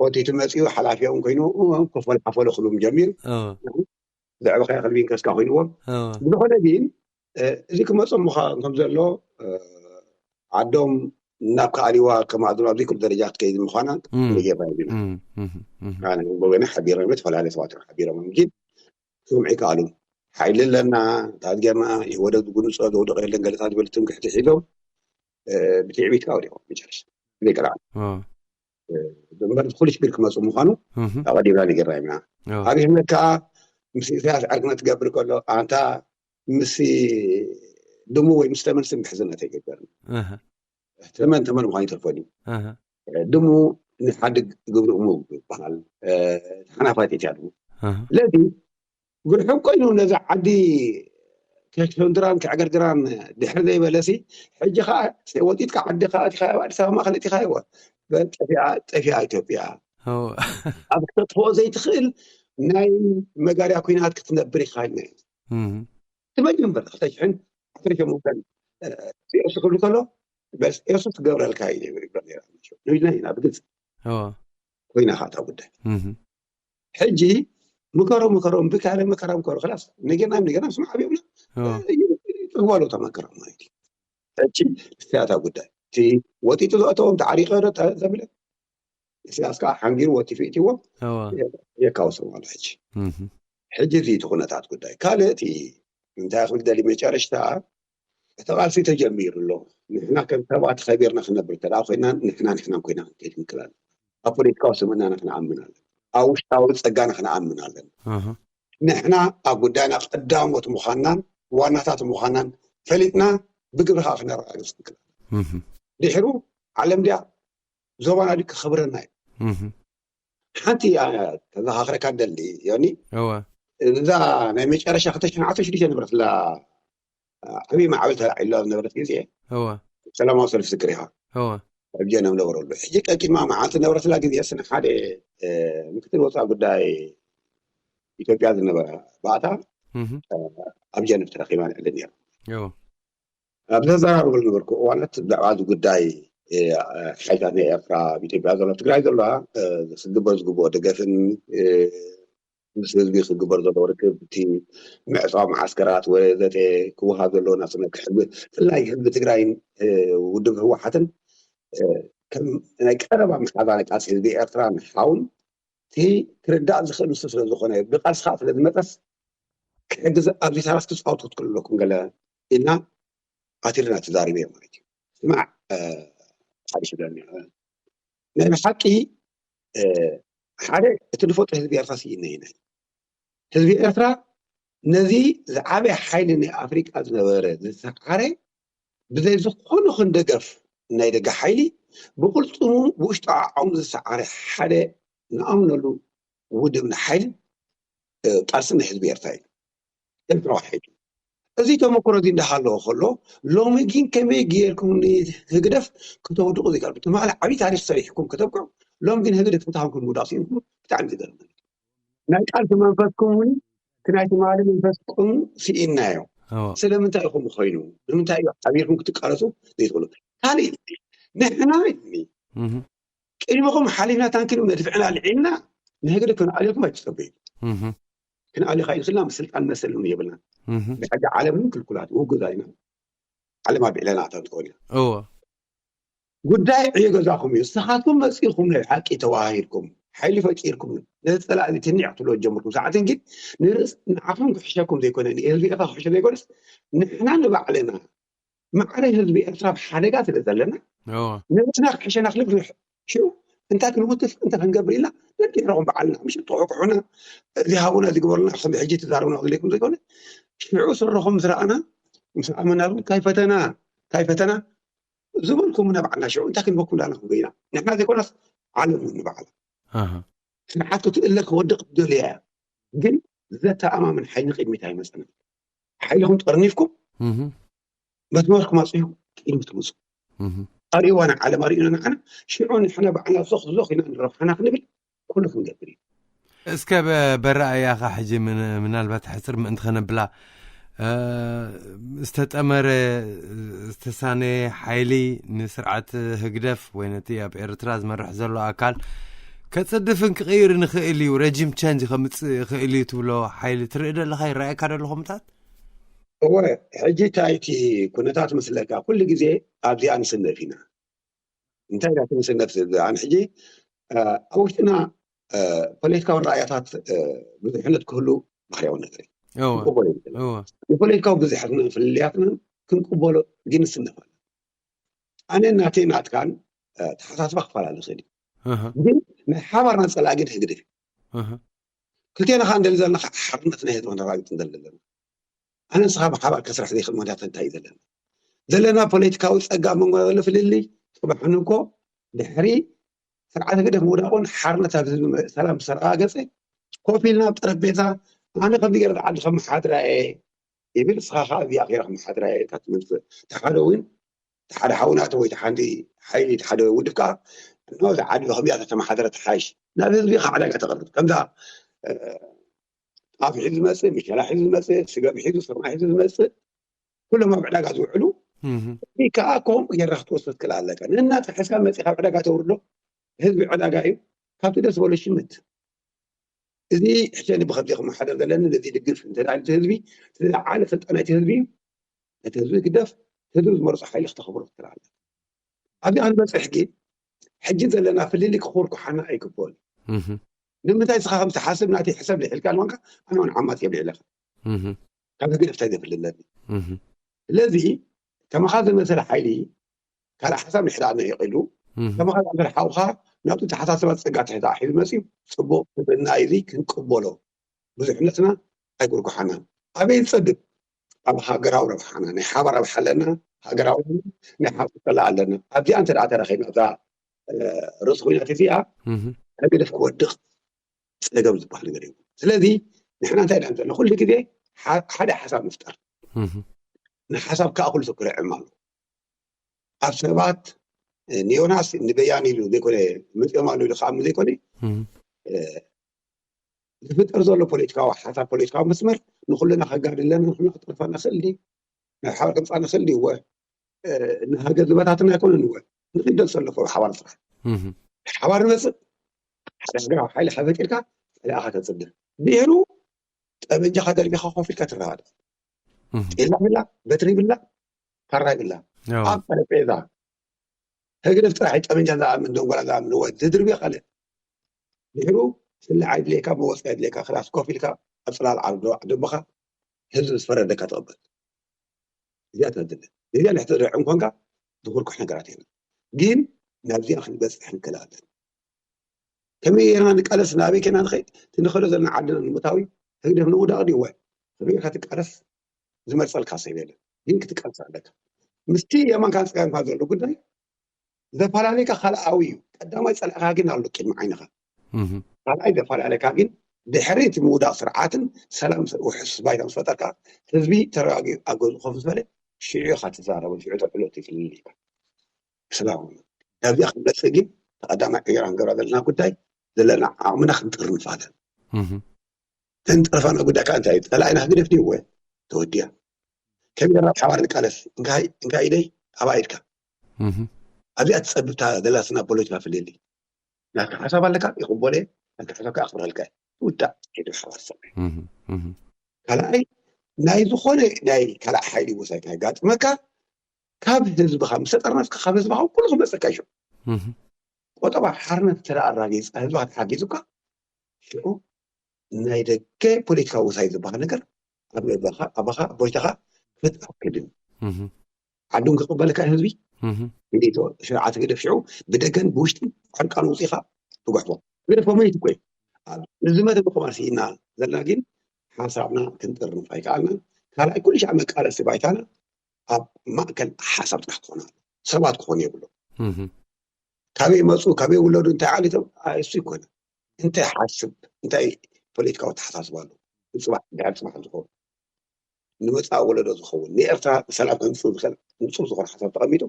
ኮቲቱ መፂኡ ሓላፊኦም ኮይኑ ኮፈል ሓፈሉ ክብሉም ጀሚሩ። ዘዕበኻዮ ከልቢ ከስካ ኮይንዎም። ብዝኾነ ግን እዚ ክመፆም ምዃን ከም ዘሎ ዓዶም ናብ ከኣሊዋ ከማእዝኑ ኣብዚ ኩሉ ደረጃ ክትከይድ ምዃና ጌርና ኢና። ኣነ ወገነ ሓቢሮም እዮም፣ ዝተፈላለዩ ሰባት እዮም ሓቢሮም እዮም። ግን ክሰምዑ ይከኣሉ። ሓይሊ ኣለና፣ ታት ጌርና ወደብ ዝጉንፆ ዘውደቐ የለን ገለታት ዝበሉ ትምክሕቲ ሒዞም ብትዕቢት ካውዲኦም መጨረሻ ዘይቀርዓ እምበር ኩሉ ሽግር ክመፁ ምዃኑ ኣቐዲምና ነጊርና ኢና። ኣብነት ከዓ ምስ ኢሳያስ ዕርክነት ትገብር ከሎ ኣንታ ምስ ድሙ ወይ ምስ ተመን ስም ሕዝነት ኣይገበርን። ተመን ተመን ምዃኑ ይተርፈን እዩ። ድሙ ንሓድግ ግብሪ እሙ ይበሃል። ተሓናፋጢት እያ ድሙ። ስለዚ ግርሕም ኮይኑ ነዚ ዓዲ ከሸንድራን ከዕገርግራን ድሕር ዘይበለሲ ሕጂ ከዓ ወጢጥካ ዓዲ ከዓ ኣዲስ ኣበባ ማእኸል እቲኻ ይወ ጠፊኣ ጠፊኣ ኢትዮጵያ ኣብ ክተጥፍኦ ዘይትኽእል ናይ መጋርያ ኩናት ክትነብር ኢኻ ኢልና ኢና። ትመጀመር ክልተ ሽሕን ዓሰርተ ሸሞንተን ኤርሱ ክብል ከሎ በስ ኤርሱ ትገብረልካ እዩ ይብል ይብሎ ነራ ንብልና ኢና ብግልፂ ኮይና ካታ ጉዳይ ሕጂ ምከሮ ምከሮ ብካለ መከራ ምከሮ ክላስ ነገና ነገና ስማዕ ቢብና ጥግባሎ ተመከራ ማለት እዩ። ሕጂ እስትያታ ጉዳይ እቲ ወጢጡ ዘእተዎም ተዓሪቀ ዶ ዘብለ ኢሳያስ ከዓ ሓንጊሩ ወጢፉ እትዎ የካውሶም ኣሎ። ሕጂ ሕጂ እዚ እቲ ኩነታት ጉዳይ ካልእ እቲ እንታይ ክብል ደሊ መጨረሽታ እቲ ቃልሲ ተጀሚሩ ኣሎ። ንሕና ከም ሰባት ከቢርና ክነብር እንተ ኮይና ንሕና ንሕና ኮይና ክንከይድ ንክላል ኣብ ፖለቲካዊ ስምእናና ክንኣምን ኣለን። ኣብ ውሽጣዊ ጸጋና ክንኣምን ኣለን። ንሕና ኣብ ጉዳይና ቀዳሞት ምዃንናን ዋናታት ምዃንናን ፈሊጥና ብግብሪ ከዓ ክነረጋግጽ ንክላል። ድሕሩ ዓለም ድያ ዞባና ድዩ ክኽብረና እዩ። ሓንቲ ተዘኻኽረካ ደሊ ዮኒ እዛ ናይ መጨረሻ ክልተ ሽሕን ዓሰርተ ሽዱሽተ ዝነበረት ላ ዓብዪ ማዕበል ተላዒላ ዝነበረት ግዜ ሰላማዊ ሰልፊ ዝክር ኢኻ ኣብጀ ናብ ነበረሉ ሕጂ ቀቂድማ መዓልቲ ነበረትላ ግዜ ስነ ሓደ ምክትል ወፃኢ ጉዳይ ኢትዮጵያ ዝነበረ ባእታ ኣብ ጀነቭ ተረኺባ ንዕሊ ነይራ። ኣብ ዘዘራርበሉ ነበርኩ እዋናት ብዛዕባ እዚ ጉዳይ ሓይታት ናይ ኤርትራ ኣብ ኢትዮጵያ ዘሎ ትግራይ ዘለዋ ክግበር ዝግብኦ ደገፍን ምስ ህዝቢ ክግበር ዘለዎ ርክብ እቲ ምዕፃው መዓስከራት ወዘተ ክወሃብ ዘለዎ ናፅነት ክሕብ ብፍላይ ህዝቢ ትግራይን ውድብ ህወሓትን ከም ናይ ቀረባ መሓዛነ ቃልሲ ህዝቢ ኤርትራ ንሓውን እቲ ክርዳእ ዝኽእል ንሱ ስለ ዝኾነ ብቃልስኻ ስለ ዝመፀስ ክሕግዝ ኣብዚ ታራስ ክፃወቱ ክትክእሉ ኣለኩም ገለ ኢልና ኣቲልና ተዛሪበ ማለት እዩ። ስማዕ ሓዲሽ ብለኒ ናይ ብሓቂ ሓደ እቲ ንፈጥሮ ህዝቢ ኤርትራ ስኢና ኢና። ህዝቢ ኤርትራ ነዚ ዝዓበየ ሓይሊ ናይ ኣፍሪቃ ዝነበረ ዝሰዓረ ብዘይ ዝኾነ ኹን ደገፍ ናይ ደገ ሓይሊ ብቕልፅሙ ብውሽጡ ዓዓሙ ዝሰዓረ ሓደ ንኣምነሉ ውድብ ንሓይሊ ቃልሲ ናይ ህዝቢ ኤርትራ እዩ። ኤርትራዊ ሓይሊ እዚ ተመክሮ እዚ እንዳሃለዎ ከሎ ሎሚ ግን ከመይ ገይርኩም ንህግደፍ ክተውድቑ ዝጋር ትማሊ ዓብዪ ታሪክ ሰሪሕኩም ከተብቅዑ ሎም ግን ህግደፍ እንታይ ከምኩም ምውዳቕ ስኢንኩም ብጣዕሚ ዝገርም ናይ ቃልሲ መንፈስኩም እውን እቲ ናይ ትማሊ መንፈስኩም ስኢናዮ። ስለምንታይ ኢኹም ኮይኑ ንምንታይ እዩ ሓቢርኩም ክትቃለሱ ዘይትኽእሉ? ካልእ ንሕና ቅድሚኹም ሓሊፍና ታንኪን መድፍዕና ልዒልና ንህግደፍ ክንኣልየኩም ኣይትጸበዩ። ክንኣልየካ ይኽእልና ስልጣን መሰልን የብልና። ብሕጊ ዓለምን ክልኩላት ውጉዛት ኢና። ዓለም ኣቢዕለና ኣታ ትኾን ኢና። እዎ ጉዳይ ዕዮ ገዛኹም እዩ። ንስኻትኩም መፂእኹም ናይ ሓቂ ተዋሂድኩም ሓይሊ ፈጢርኩም ነዚ ፀላእ እዚ ትኒዕ ክትብሎ ጀምርኩም ሰዓትን ግን ንርእስ ንዓኹም ክሕሸኩም ዘይኮነ ንህዝቢ ኤርትራ ክሕሸ ዘይኮነስ ንሕና ንባዕልና ማዕረ ህዝቢ ኤርትራ ኣብ ሓደጋ ስለ ዘለና እዎ ንርእስና ክሕሸና ክልብ ሽው እንታይ ክንውትፍ እንታይ ክንገብር ኢልና ነዲሕረኹም በዓልና ምሽ ተቆቅሑና እዚ ሃቡና ዝግበሩና ከም ሕጂ ትዛረቡና ዘለኩም ዘይኮነ ሽዑ ስረኹም ምስ ረኣና ምስ ኣመናሩ እንታይ ፈተና እንታይ ፈተና ዝበልኩምና በዓልና ሽዑ እንታይ ክንበኩም ዳና ክንበይና ንሕና ዘይኮነስ ዓለም ንበዓላ ስርዓት ክትእለ ክወድቕ ደልያ እያ ግን ዘተኣማምን ሓይሊ ቅድሚት ኣይመፀና ሓይልኹም ጠርኒፍኩም መስመርኩም ኣፅዩ ቅድሚ ትምፁ ኣርእዋ ንዓለም ኣርእዩና ንዓና ሽዑ ንሕና ባዕልና ዞኽ ዞኽ ኢና ንረብሓና ክንብል ኩሉ ክንገብር እዩ እስከ በረኣያኻ ሕጂ ምናልባት ሕፅር ምእንቲ ከነብላ ዝተጠመረ ዝተሳነ ሓይሊ ንስርዓት ህግደፍ ወይ ነቲ ኣብ ኤርትራ ዝመርሕ ዘሎ ኣካል ከፅድፍን ክቕይር ንኽእል እዩ ረጂም ቸንጅ ከምፅእ ይኽእል እዩ ትብሎ ሓይሊ ትርኢ ደለኻ ይረኣየካ ደሎ ከምታት እወ ሕጂ እንታይ እቲ ኩነታት መስለካ ኩሉ ግዜ ኣብዚኣ ንስነፍ ኢና እንታይ ኢና ክንስነፍ ዝብል ኣነ ሕጂ ኣብ ውሽጥና ፖለቲካዊ ረኣያታት ብዙሕነት ክህሉ ባህርያዊ ነገር እዩ ንፖለቲካዊ ብዙሕነት ፍልልያትና ክንቅበሎ ግን ንስነፍ ኣነ ናተይ ናትካን ተሓሳስባ ክፈላለ ይኽእል እዩ ግን ናይ ሓባርና ፀላኢ ግን ህግድፍ እዩ ክልቴና ከዓ እንደሊ ዘለና ሓርነት ናይ ህዝቢ ክነረጋግፅ እንደሊ ዘለና ኣነ ንስኻ ብሓባር ከስራሕ ዘይኽእል ምክንያት እንታይ እዩ ዘለና ዘለና ፖለቲካዊ ፀጋ መንጎና ዘሎ ፍልልይ ፅባሕ ንኮ ድሕሪ ስርዓት ህግደፍ ምውዳቑን ሓርነት ኣብ ህዝቢ ሰላም ዝተረጋገፀ ኮፍ ኢልና ኣብ ጠረጴዛ ኣነ ከምዚ ገይረ ዓዲ ከመሓድራ እየ ይብል ንስኻ ከዓ እዚኣ ገይረ ከመሓድራ እየ ኢልካ ትመልስእ እቲ ሓደ እውን ሓደ ሓውናተ ወይ ሓንቲ ሓይሊ ሓደ ውድብ ከዓ እዚ ዓዲ ከቢያ ተተመሓደረ ተሓይሽ ናብ ህዝቢ ከዓ ዕዳጋ ተቕርብ ከምዛ ጣፍ ሒዙ ዝመፅእ፣ ሚሸላ ሒዙ ዝመፅእ፣ ስገም ሒዙ፣ ስርናይ ሒዙ ዝመፅእ፣ ኩሎም ኣብ ዕዳጋ ዝውዕሉ፣ እዚ ከዓ ከምኡ ጌርካ ክትወስዶ ትክእል ኣለካ። ንእናትካ ሒዝካ መፂእካ ኣብ ዕዳጋ ተውርዶ፣ ህዝቢ ዕዳጋ እዩ፣ ካብቲ ደስ ዝበሎ ይሽምት። እዚ ሕሸኒ ብከምዚ ክመሓደር ዘለኒ ነዚ ይድግፍ እንተ እቲ ህዝቢ እቲ ዝለዓለ ስልጣን ናይቲ ህዝቢ እዩ፣ ነቲ ህዝቢ ግደፍ፣ ህዝቢ ዝመርፆ ሓይሊ ክተኽብሮ ትክእል ኣለካ። ኣብዚ ክንበፅሕ ግን ሕጂ ዘለና ፍልልይ ክኹርኩሓና ኣይግብኦን እዩ። ንምንታይ እስኻ ከም ትሓስብ ናተይ ሕሰብ ልዒልካ ኣልዋንካ ኣነ እውን ዓማፅ የብልዕለካ ካብ ህግደፍ እንታይ ዘፍልለኒ ስለዚ ከማኻ ዝመሰለ ሓይሊ ካልእ ሓሳብ ንሕዳእና ይቕሉ ከማኻ ዝኣመሰለ ሓውኻ ናብቲ ተሓሳስባ ፀጋ ትሕዛ ሒዙ መፅዩ ፅቡቕ ስብእና እዚ ክንቅበሎ ብዙሕነትና ኣይጉርጉሓናን ኣበይ ዝፀግብ ኣብ ሃገራዊ ረብሓና ናይ ሓባር ረብሓ ኣለና ሃገራዊ ናይ ሓባር ፀላ ኣለና ኣብዚኣ እንተ ተረኺብና ኣብዛ ርእሲ ኩናት እዚኣ ህግደፍ ክወድቕ ፀገም ዝበሃል ነገር እዩ ስለዚ ንሕና እንታይ ኢና ዘለና ኩሉ ግዜ ሓደ ሓሳብ ምፍጠር ንሓሳብ ከዓ ኩሉ ሰብ ክርዕም ኣሎ ኣብ ሰባት ንዮናስ ንበያን ኢሉ ዘይኮነ መፅኦም ኣሎ ኢሉ ክኣምን ዘይኮነ ዝፍጠር ዘሎ ፖለቲካዊ ሓሳብ ፖለቲካዊ መስመር ንኩልና ከጋድለና ንኩልና ክጠርፋና ክእል ድዩ ናብ ሓባር ከምፃና ክእል ድዩ እወ ንሃገር ዝበታትና ኣይኮነን እወ ንክደል ሰለፎ ሓባር ስራሕ ሓባር ንመፅእ ሓደ ሃገራዊ ሓይሊ ሓፈጢርካ ፀላእካ ተፅድር ድሕሩ ጠበንጃኻ ደርቢኻ ኮፍ ኢልካ ትረባረብ ጤላ ይብላ በትሪ ይብላ ካራ ይብላ ኣብ ጠረጴዛ ህግደፍ ጥራሕ ጠበንጃ ዝኣምን ደንጎላ ዝኣምን እወ ዝድርብዮ ካልእ ድሕሩ ስላዕ ኣይድልየካ መወፂ ኣይድልየካ ክላስ ኮፍ ኢልካ ኣብ ፅላል ዓርዶ ደቦኻ ህዝቢ ዝፈረደካ ትቕበል እዚኣ ተድለ እዚኣ ንሕቲ ድርዕም ኮንካ ዝኹርኩሕ ነገራት የለን ግን ናብዚኣ ክንበፅሕ ንክእል ኣለና ከመይ ጌርና ንቃለስ ናበይ ኬና ንኸይድ እቲ ንኸዶ ዘለና ዓድና ንምእታዊ ህግደፍ ንምውዳቕ ድዩ ወይ ከመይ ጌርካ ትቃለስ ዝመርፀልካ ሰብ የለን ግን ክትቃለስ ኣለካ ምስቲ የማንካ ፀጋምካ ዘሎ ጉዳይ ዘፈላለዩካ ካልኣዊ እዩ ቀዳማይ ፀላእካ ግን ኣሎ ቅድሚ ዓይንኻ ካልኣይ ዘፈላለካ ግን ድሕሪ እቲ ምውዳቕ ስርዓትን ሰላም ውሕስ ባይታ ምስ ፈጠርካ ህዝቢ ተረጋጊኡ ኣብ ገዝኡ ኮፍ ዝበለ ሽዑ ኢኻ ትዛረቦ ሽዑ ተዕሎ ትፍልል ኢልካ ሰላም ናብዚኣ ክንመፅእ ግን ተቐዳማይ ዕዮና ክንገብራ ዘለና ጉዳይ ዘለና ዓቕምና ክንጥርንፍ ኣለን ተንጠርፋና ጉዳይ ከዓ እንታይ እዩ ፀላኢና ህግደፍ ድዩ እወ ተወዲያ ከመይ ጌርና ብሓባር ንቃለስ እንካ ኢደይ ኣባ ኢድካ ኣብዚኣ ትፀብብታ ዘላስና ፖለቲካ ፍልልይ ናትካ ሓሳብ ኣለካ ይቕበሎ እየ ናትካ ሓሳብ ከዓ ኣኽብረልካ እየ ትውዳእ ሄደ ሓባር ሰብዒ ካልኣይ ናይ ዝኾነ ናይ ካልእ ሓይሊ ወሳይ ከጋጥመካ ካብ ህዝብኻ ምስ ተጠርነፍካ ካብ ህዝብኻ ኩሉ ክመፀካ እዩ ቆጠባ ሓርነት እንተ ኣራጊፅካ ህዝብኻ ተሓጊዙካ ሽዑ ናይ ደገ ፖለቲካዊ ወሳይ ዝበሃል ነገር ኣብ ልበኻ ኣባኻ ኣቦይታኻ ክፍጠር ክድን ዓዱን ክቕበለካ ህዝቢ ሚሊቶ ስርዓት ህግደፍ ሽዑ ብደገን ብውሽጥን ዕርቃኑ ውፂኻ ትጓሕፎ። ገደፎ መይት እኮ እዩ። ኣብ ዝመተ ምቕባር ስኢና ዘለና ግን ሓሳብና ክንጥርንፍ ኣይከኣልናን። ካልኣይ ኩሉ ሻዕ መቃለሲ ባይታና ኣብ ማእከል ሓሳብ ጥራሕ ክኾን ኣለዎ። ሰባት ክኾኑ የብሎም። እህ ካበይ መፁ፣ ካበይ ውለዱ፣ እንታይ ዓሊቶም፣ ኣይ፣ እሱ ይኮነ። እንታይ ሓስብ፣ እንታይ ፖለቲካዊ ተሓሳስባ ኣለዎ፣ ንፅባሕ ድሕሪ ፅባሕ ዝኸውን፣ ንመፃኢ ወለዶ ዝኸውን፣ ንኤርትራ ሰላም ከምፅእ ዝኽእል ንፁር ዝኾነ ሓሳብ ተቐሚጡ፣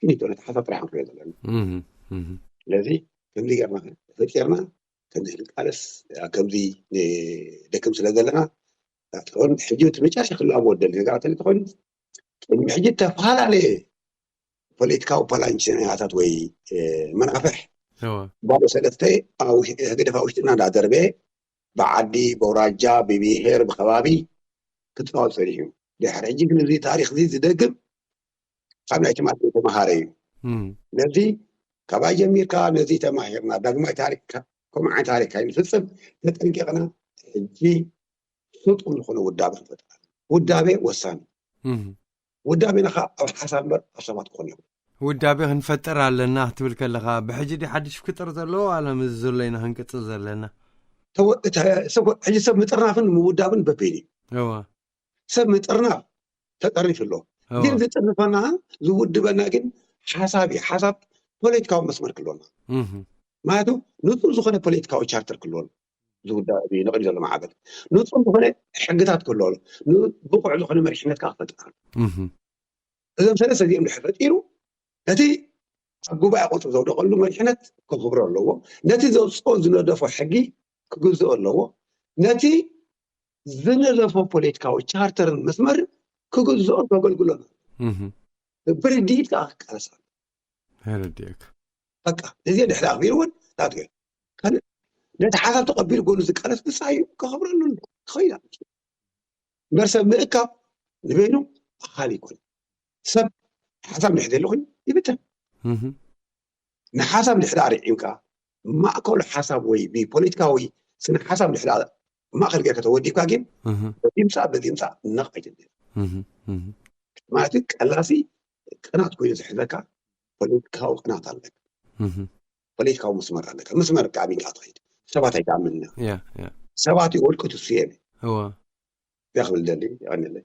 ግን ይቶ ነቲ ሓሳብ ጥራሕ ክንሪኦ ዘለና። እህ እህ ስለዚ ከምዚ ገርና ፈጢርና ከምዚ ክንቃለስ፣ ከምዚ ንደክም ስለ ዘለና፣ ትኸውን ሕጂ እቲ መጨረሻ ክላቦ ደሊ ነገራት እንተኾይኑ፣ ቅድሚ ሕጂ ተፈላለየ ፖለቲካዊ ፓላንችናታት ወይ መናፍሕ እወ ባዶ ሰለስተ ኣብ ህግደፍ ኣብ ውሽጥና እንዳደርበ፣ ብዓዲ፣ በውራጃ፣ ብብሄር፣ ብከባቢ ክትፋወጥ ጸኒሑ እዩ። ድሕሪ ሕጂ ግን እዚ ታሪኽ እዚ ዝደግም ካብ ናይ ትማሊ ተመሃረ እዩ። እም ነዚ ካባይ ጀሚርካ ነዚ ተማሂርና ዳግማይ ታሪክ ካ- ከምኡ ዓይነት ታሪክ ካይንፍጽም ተጠንቂቕና ሕጂ ፍጡን ዝኾነ ውዳቤ ክንፈጥር ኣለና። ውዳቤ ወሳኒ። እም ውዳቤና ኸዓ ኣብ ሓሳብ እምበር ኣብ ሰባት ክኾን ይኽእል። ውዳቤ ክንፈጥር ኣለና ክትብል ከለኻ ብሕጂ ዲ ሓድሽ ክጥር ዘለዎ ዋላ ምስ ዘሎ ኢና ክንቅጽል ዘለና? ተወ- እተ- ሰብ- ሕጂ ሰብ ምጥርናፍን ምውዳብን በበይኑ እዩ። እወ ሰብ ምጥርናፍ ተጠርኒፉ ኣሎ። እወ ግን ዝጥርንፈና ዝውድበና ግን ሓሳብ እዩ። ሓሳብ ፖለቲካዊ መስመር ክህልወና እህ ማለቱ ንጹር ዝኾነ ፖለቲካዊ ቻርተር ክህልወና ዝውዳብ እዩ። ንቕድሚት ዘሎ ማዕበል ንጹር ዝኾነ ሕግታት ክህልወሉ ን- ብቑዕ ዝኾነ መሪሕነት ከዓ ክፈጥር እህ እዞም ሰለስተ እዚኦም ድሕር ፈጢሩ ነቲ ኣብ ጉባኤ ቁፅሪ ዘውደቐሉ መሪሕነት ክኽብሮ ኣለዎ። ነቲ ዘውፅኦ ዝነደፎ ሕጊ ክግዝኦ ኣለዎ። ነቲ ዝነደፎ ፖለቲካዊ ቻርተርን መስመርን ክግዝኦን ከገልግሎን እህ ብርድኢት ከዓ ክቃለስ ኣሎ። ተረዲእካ በቃ እዚ ድሕሪ ኣኽቢሩ እውን ናትገ ካልእ ነቲ ሓሳብ ተቐቢሉ ጎኑ ዝቃለስ ብፃዩ ከኸብረሉ ኣሎ። ክኸይዳ እምበር ሰብ ምእካብ ንበይኑ ኣኻል ይኮን። ሰብ ሓሳብ ድሕር ዘለኹኝ ይብተን። እህ ንሓሳብ ድሕር ኣርዒምካ ማእከሉ ሓሳብ ወይ ብፖለቲካዊ ስነ ሓሳብ ድሕር ማእከል ገይርካ ተወዲብካ ግን እህ በዚ ምፃእ በዚ ምፃእ ነቕ ኣይትብል እህ እህ ማለት ቀላሲ ቅናት ኮይኑ ዝሕዘካ ፖለቲካዊ ቅናት ኣለካ። እህ ፖለቲካዊ መስመር ኣለካ። መስመር ከኣሚንካ ትኸይድ ሰባት ኣይትኣምንና ያ ያ ሰባት ይወድቁ ትስየም እወ ያ ክብል ደሊ ይቐንለይ።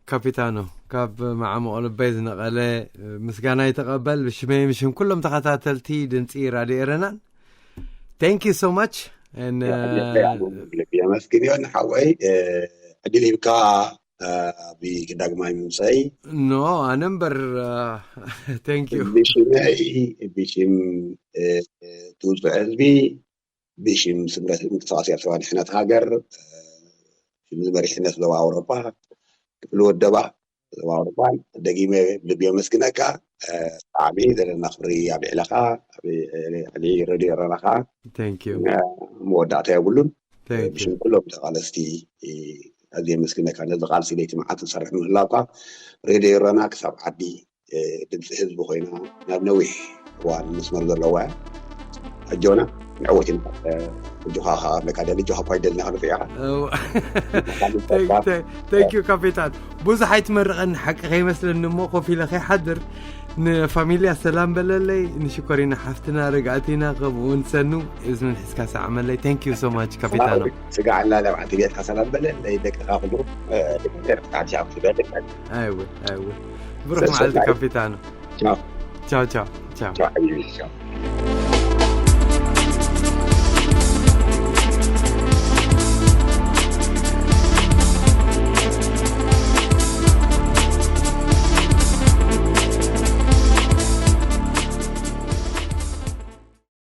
ካፒታኖ ካብ መዓሙቕ ልበይ ዝነቐለ ምስጋና ይተቐበል ብሽመይ ምሽም ኩሎም ተኸታተልቲ ድምፂ ራድዮ ኤረናን thank you so much and ልቢ የመስግን እዮ ንሓወይ ዕድል ሂብካ ኣብ ዳግማይ ምምፀይ no ኣነ እምበር thank you ብሽመይ ብሽም ትውፅኦ ህዝቢ ብሽም ስምረት ምንቅስቃስ ኤርትራውያን ድሕነት ሃገር ብሽም መሪሕነት ዞባ ኣውሮፓ ክፍሊ ወደባ ዞባ ኣውሮፓን ደጊመ ብልቢ የመስግነካ። ብጣዕሚ ዘለና ክብሪ ኣብ ልዕለኻ ኣብ ልዕሊ ረድዮ ኤረና ከዓ thank you መወዳእታ የብሉን። thank you ብሽም ኩሎም ተቓለስቲ ኣዝየ የመስግነካ። ነዚ ቃልሲ ለይቲ መዓልቲ ዝሰርሕ ምህላውካ ሬድዮ ኤረና ክሳብ ዓዲ ድምፂ ህዝቢ ኮይና ናብ ነዊሕ እዋን መስመር ዘለዋ እያ። ኣጆና ንዕወት ኢና። እጆኻ ከዓ መቃደል እጆኻ እኳ ይደልና ክንሪኣ thank you ካፒታን ብዙሕ ኣይትመርቐኒ ሓቂ ከይመስለኒ እሞ ኮፍ ኢለ ከይሓድር ንፋሚልያ ሰላም በለለይ ንሽኮሪና ሓፍትና ርግኣቲና ከምኡ እውን ሰኑ እዝንን ሒዝካ ሰዓመለይ thank you so much ካፒታኖ ስጋዕና ለብዓቲ ቤትካ ሰላም በለለይ ደቅኻ ኩሉ ደቅኻ ትበልዕ ኣይወ ኣይወ ብሩክ መዓልቲ ካፒታኖ ቻው ቻው ቻው ቻው ቻው ሓቢቢ ቻው